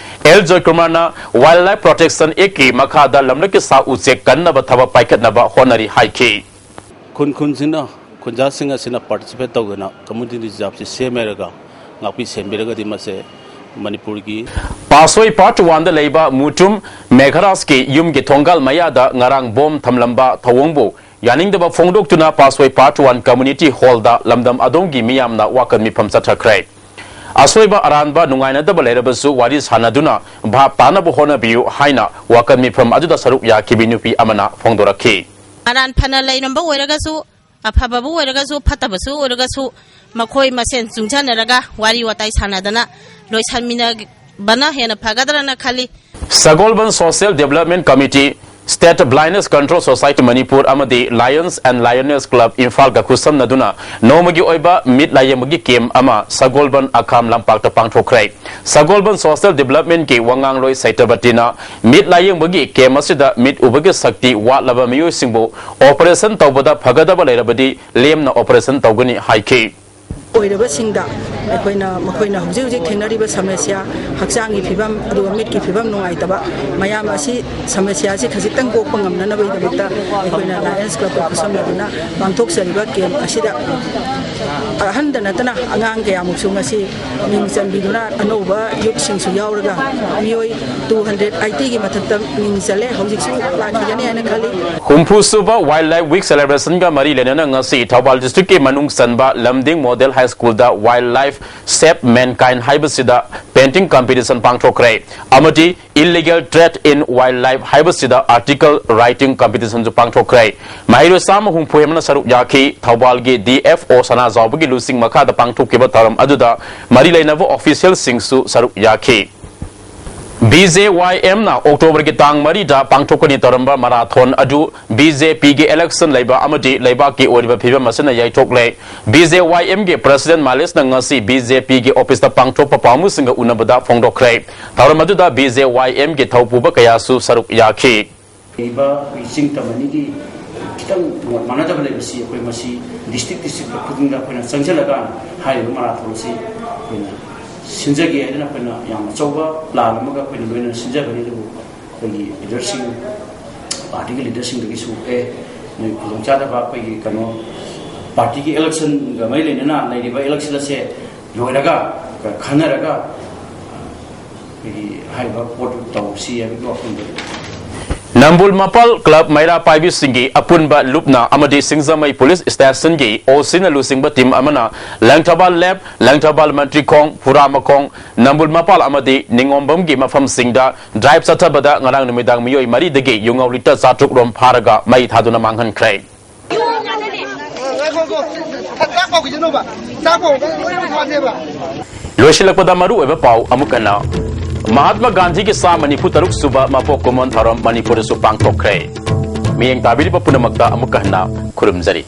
ꯑꯦꯜ ꯖꯣꯏꯀꯨꯃꯥꯔꯅ Wildlife Protection Act ꯀꯤ ꯃꯈꯥꯗ ꯂꯝꯂꯛꯀꯤ ꯁꯥ ꯎꯆꯦꯛ ꯀꯟꯅꯕ ꯊꯕꯛ ꯄꯥꯏꯈꯠꯅꯕ ꯍꯣꯠꯅꯔꯤ ꯍꯥꯏꯈꯤ꯫ ꯈꯨꯟ ꯈꯨꯟꯁꯤꯅ ꯈꯨꯟꯖꯥꯁꯤꯡ ꯑꯁꯤꯅ ꯄꯥꯔꯇꯤꯁꯤꯄꯦꯠ ꯇꯧꯗꯅ ꯀꯝꯃ꯭ꯌꯨꯅꯤꯇꯤ ꯔꯤꯖꯥꯔꯚꯁꯤ ꯁꯦꯝꯃꯦꯔꯒ ꯉꯥꯛꯄꯤ ꯁꯦꯟꯕꯤꯔꯒꯗꯤ ꯃꯁꯦ ꯃꯅꯤꯄꯨꯔꯒꯤ ꯄꯥꯁꯣꯏ ꯄꯥꯔꯠ ꯋꯥꯟꯗ ꯂꯩꯕ ꯃꯨꯇꯨꯝ ꯃꯦꯘꯔꯥꯖꯀꯤ ꯌꯨꯝꯒꯤ ꯊꯣꯡꯒꯥꯜ ꯃꯌꯥꯗ ꯉꯔꯥꯡ ꯕꯣꯝ ꯊꯝꯂꯝꯕ ꯊꯧꯑꯣꯡꯕꯨ ꯌꯥꯅꯤꯡꯗꯕ ꯐꯣꯡꯗꯣꯛꯇꯨꯅ ꯄꯥꯁꯣꯏ ꯄꯥꯔꯠ ꯋꯥꯟ ꯀꯝꯃ꯭ꯌꯨꯅꯤꯇꯤ ꯍꯣꯜꯗ ꯂꯝꯗꯝ ꯑꯗꯣꯝꯒꯤ ꯃꯤꯌꯥꯝꯅ ꯋꯥꯀꯠ ꯃꯤꯐꯝ ꯆꯠꯊꯈ꯭ꯔꯦ꯫ ꯑꯁꯣꯏꯕ ꯑꯔꯥꯟꯕ ꯅꯨꯡꯉꯥꯏꯅꯗꯕ ꯂꯩꯔꯕꯁꯨ ꯋꯥꯔꯤ ꯁꯥꯟꯅꯗꯨꯅ ꯚꯥꯞ ꯇꯥꯅꯕ ꯍꯣꯠꯅꯕꯤꯌꯨ ꯍꯥꯏꯅ ꯋꯥꯀꯠ ꯃꯤꯐꯝ ꯑꯗꯨꯗ ꯁꯔꯨꯛ ꯌꯥꯈꯤꯕꯤ ꯅꯨꯄꯤ ꯑꯃꯅ ꯐꯣꯡꯗꯣꯔꯛꯈꯤ꯫ ꯑꯔꯥꯟ ꯐꯅ ꯂꯩꯔꯝꯕ ꯑꯣꯏꯔꯒꯁꯨ, ꯑꯐꯕꯕꯨ ꯑꯣꯏꯔꯒꯁꯨ, ꯐꯠꯇꯕꯁꯨ ꯑꯣꯏꯔꯒꯁꯨ, ꯃꯈꯣꯏ ꯃꯁꯦꯟ ꯆꯨꯡꯁꯟꯅꯔꯒ ꯋꯥꯔꯤ ꯋꯥꯇꯥꯏ ꯁꯥꯟꯅꯗꯅ ꯂꯣꯏꯁꯟꯃꯤꯟꯅꯕꯅ ꯍꯦꯟꯅ ꯐꯒꯗ꯭ꯔꯅ ꯈꯜꯂꯤ꯫ ꯁꯒꯣꯜꯕꯟ Social Development Committee, State Blindness Control Society Manipur ꯑꯃꯗꯤ Lions and Lioness Club ꯏꯝꯐꯥꯜꯒ ꯈꯨꯠꯁꯝꯅꯗꯨꯅ ꯅꯣꯡꯃꯒꯤ ꯑꯣꯏꯕ ꯃꯤꯠ ꯂꯥꯌꯦꯡꯕꯒꯤ ꯀꯦꯝ ꯑꯃ ꯁꯒꯣꯜꯕꯟ ꯑꯈꯥꯝ ꯂꯝꯄꯥꯛꯇ ꯄꯥꯡꯊꯣꯛꯈ꯭ꯔꯦ꯫ ꯁꯒꯣꯜꯕꯟ Social Development ꯀꯤ ꯋꯥꯉꯥꯡꯂꯣꯏ ꯁꯩꯇꯕꯇꯤꯅ ꯃꯤꯠ ꯂꯥꯌꯦꯡꯕꯒꯤ ꯀꯦꯝ ꯑꯁꯤꯗ ꯃꯤꯠ ꯎꯕꯒꯤ ꯁꯛꯇꯤ ꯋꯥꯠꯂꯕ ꯃꯤꯑꯣꯏꯁꯤꯡꯕꯨ ꯑꯣꯄꯔꯦꯁꯟ ꯇꯧꯕꯗ ꯐꯒꯗꯕ ꯂꯩꯔꯕꯗꯤ ꯂꯦꯝꯅ ꯑꯣꯄꯔꯦꯁꯟ ꯇꯧꯒꯅꯤ ꯍꯥꯏꯈꯤ꯫ ꯑꯣꯏꯔꯕꯁꯤꯡꯗ ꯑꯩꯈꯣꯏꯅ ꯃꯈꯣꯏꯅ ꯍꯧꯖꯤꯛ ꯍꯧꯖꯤꯛ ꯊꯦꯡꯅꯔꯤꯕ ꯁꯃꯁ꯭ꯌꯥ, ꯍꯛꯆꯥꯡꯒꯤ ꯐꯤꯕꯝ ꯑꯗꯨꯒ ꯃꯤꯠꯀꯤ ꯐꯤꯕꯝ ꯅꯨꯡꯉꯥꯏꯇꯕ ꯃꯌꯥꯝ ꯑꯁꯤ, ꯁꯃꯁ꯭ꯌꯥ ꯑꯁꯤ ꯈꯖꯤꯛꯇꯪ ꯀꯣꯛꯄ ꯉꯝꯅꯅꯕꯒꯤꯗꯃꯛꯇ ꯑꯩꯈꯣꯏꯅ Lions Club ꯀ ꯈꯨꯠꯁꯝꯅꯗꯨꯅ ꯄꯥꯡꯊꯣꯛꯆꯔꯤꯕ ꯀꯦꯝ ꯑꯁꯤꯗ ꯑꯍꯟꯗ ꯅꯠꯇꯅ ꯑꯉꯥꯡ ꯀꯌꯥꯃꯨꯛꯁꯨ ꯉꯁꯤ ꯃꯤꯡ ꯆꯟꯕꯤꯗꯨꯅ ꯑꯅꯧꯕ ꯌꯨꯠꯁꯤꯡꯁꯨ ꯌꯥꯎꯔꯒ ꯃꯤꯑꯣꯏ ꯇꯨ ꯍꯟꯗ꯭ꯔꯦꯠ ꯑꯩꯠꯇꯤꯒꯤ ꯃꯊꯛꯇ ꯃꯤꯡ ꯆꯜꯂꯦ꯫ ꯍꯧꯖꯤꯛꯁꯨ ꯂꯥꯛꯈꯤꯒꯅꯤ ꯍꯥꯏꯅ ꯈꯜꯂꯤ꯫ ꯍꯨꯝꯐꯨ ꯁꯨꯕ Wildlife Week celebration ꯒ ꯃꯔꯤ ꯂꯩꯅꯅ ꯉꯁꯤ ꯊꯧꯕꯥꯜ district ꯀꯤ ꯃꯅꯨꯡ ꯆꯟꯕ ꯂꯝꯗꯤꯡ Model High School ꯗ Wildlife Save Mankind ꯍꯥꯏꯕꯁꯤꯗ painting competition ꯄꯥꯡꯊꯣꯛꯈ꯭ꯔꯦ꯫ ꯑꯃꯗꯤ Illegal Trade in Wildlife ꯍꯥꯏꯕꯁꯤꯗ article writing competition ꯁꯨ ꯄꯥꯡꯊꯣꯛꯈ꯭ꯔꯦ꯫ ꯃꯍꯩꯔꯣꯏ ꯆꯥꯝꯃ ꯍꯨꯝꯐꯨ ꯍꯦꯟꯕꯅ ꯁꯔꯨꯛ ꯌꯥꯈꯤ꯫ ꯊꯧꯕꯥꯜꯒꯤ D F O ꯁꯅꯥꯖꯥꯎꯕꯒꯤ ꯂꯨꯆꯤꯡ ꯃꯈꯥꯗ ꯄꯥꯡꯊꯣꯛꯈꯤꯕ ꯊꯧꯔꯝ ꯑꯗꯨꯗ ꯃꯔꯤ ꯂꯩꯅꯕ official ꯁꯤꯡꯁꯨ ꯁꯔꯨꯛ ꯌꯥꯈꯤ꯫ B J Y M ꯅ October ꯒꯤ ꯇꯥꯡ ꯃꯔꯤꯗ ꯄꯥꯡꯊꯣꯛꯀꯅꯤ ꯇꯧꯔꯝꯕ marathon ꯑꯗꯨ B J P ꯒꯤ election ꯂꯩꯕ ꯑꯃꯗꯤ ꯂꯩꯕꯥꯛꯀꯤ ꯑꯣꯏꯔꯤꯕ ꯐꯤꯕꯝ ꯑꯁꯤꯅ ꯌꯩꯊꯣꯛꯂꯦ꯫ B J Y M ꯒꯤ president ꯃꯥꯂꯦꯁꯅ ꯉꯁꯤ B J P ꯒꯤ office ꯇ ꯄꯥꯡꯊꯣꯛꯄ ꯄꯥꯎꯃꯤꯁꯤꯡꯒ ꯎꯅꯕꯗ ꯐꯣꯡꯗꯣꯛꯈ꯭ꯔꯦ꯫ ꯊꯧꯔꯝ ꯑꯗꯨꯗ B J Y M ꯒꯤ ꯊꯧꯄꯨꯕ ꯀꯌꯥꯁꯨ ꯁꯔꯨꯛ ꯌꯥꯈꯤ꯫ ꯂꯩꯔꯤꯕ ꯑꯩꯈꯣꯏ ꯆꯤꯡ ꯇꯝ ꯑꯅꯤꯒꯤ ꯈꯤꯇꯪ ꯃꯣꯠ ꯃꯥꯟꯅꯗꯕ ꯂꯩꯕꯁꯤ ꯑꯩꯈꯣꯏ ꯃꯁꯤ district district ꯈꯨꯗꯤꯡꯗ ꯑꯩꯈꯣꯏꯅ ꯆꯪꯁꯤꯜꯂꯒ ꯍꯥꯏꯔꯤꯕ marathon ꯑꯁꯤ ꯑꯩꯈꯣꯏꯅ ꯁꯤꯟꯖꯒꯦ ꯍꯥꯏꯗꯅ ꯑꯩꯈꯣꯏꯅ ꯌꯥꯝ ꯑꯆꯧꯕ plan ꯑꯃꯒ ꯑꯩꯈꯣꯏꯅ ꯂꯣꯏꯅꯅ ꯁꯤꯟꯖꯕꯅꯤ꯫ ꯑꯗꯨꯕꯨ ꯑꯩꯈꯣꯏꯒꯤ leaderꯁꯤꯡ, party ꯒꯤ leader ꯁꯤꯡꯗꯒꯤꯁꯨ ꯑꯦ, ꯅꯣꯏ ꯈꯨꯗꯣꯡꯆꯥꯗꯕ ꯑꯩꯈꯣꯏꯒꯤ ꯀꯩꯅꯣ party ꯒꯤ election ꯒ ꯃꯔꯤ ꯂꯩꯅꯅ ꯂꯩꯔꯤꯕ election ꯑꯁꯦ ꯂꯣꯏꯔꯒ ꯈꯟꯅꯔꯒ ꯑꯩꯈꯣꯏꯒꯤ ꯍꯥꯏꯔꯤꯕ ꯄꯣꯠꯇꯨ ꯇꯧꯁꯤ ꯍꯥꯏꯕꯒꯤ ꯋꯥꯐꯝꯗꯨ꯫ ꯅꯝꯕꯨꯜ ꯃꯄꯥꯜ club ꯃꯩꯔꯥ ꯄꯥꯏꯕꯤꯁꯤꯡꯒꯤ ꯑꯄꯨꯟꯕ ꯂꯨꯞꯅ ꯑꯃꯗꯤ ꯁꯤꯡꯖꯃꯩ police station ꯒꯤ O C ꯅ ꯂꯨꯆꯤꯡꯕ team ꯑꯃꯅ ꯂꯪꯊꯕꯥꯜ left, ꯂꯪꯊꯕꯥꯜ ꯃꯟꯇ꯭ꯔꯤꯈꯣꯡ, ꯐꯨꯔꯥꯃꯈꯣꯡ, ꯅꯝꯕꯨꯜ ꯃꯄꯥꯜ ꯑꯃꯗꯤ ꯅꯤꯉꯣꯝꯕꯝꯒꯤ ꯃꯐꯝꯁꯤꯡꯗ drive ꯆꯠꯊꯕꯗ ꯉꯔꯥꯡ ꯅꯨꯃꯤꯗꯥꯡ ꯃꯤꯑꯣꯏ ꯃꯔꯤꯗꯒꯤ ꯌꯨꯉꯧ litre ꯆꯥꯇ꯭ꯔꯨꯛ ꯔꯣꯝ ꯐꯥꯔꯒ ꯃꯩ ꯊꯥꯗꯨꯅ ꯃꯥꯡꯍꯟꯈ꯭ꯔꯦ꯫ ꯉꯥꯏꯈꯣ, ꯉꯥꯏꯈꯣ꯫ ꯆꯥꯛ ꯀꯧꯈꯤꯁꯅꯨꯕ꯫ ꯆꯥꯛ ꯀꯧꯕ ꯂꯣꯏꯔ ꯊꯥꯁꯦꯕ꯫ ꯂꯣꯏꯁꯤꯜꯂꯛꯄꯗ ꯃꯔꯨ ꯑꯣꯏꯕ ꯄꯥꯎ ꯑꯃꯨꯛ ꯍꯟꯅ꯫ ꯃꯍꯥꯠꯃꯥ ꯒꯥꯟꯙꯤꯒꯤ ꯆꯥꯝꯃ ꯅꯤꯐꯨ ꯇꯔꯨꯛ ꯁꯨꯕ ꯃꯄꯣꯛ ꯀꯨꯝꯑꯣꯟ ꯊꯧꯔꯝ ꯃꯅꯤꯄꯨꯔꯗꯁꯨ ꯄꯥꯡꯊꯣꯛꯈ꯭ꯔꯦ꯫ ꯃꯤꯠꯌꯦꯡ ꯇꯥꯕꯤꯔꯤꯕ ꯄꯨꯝꯅꯃꯛꯇ ꯑꯃꯨꯛ ꯍꯟꯅ ꯈꯨꯔꯨꯝꯖꯔꯤ꯫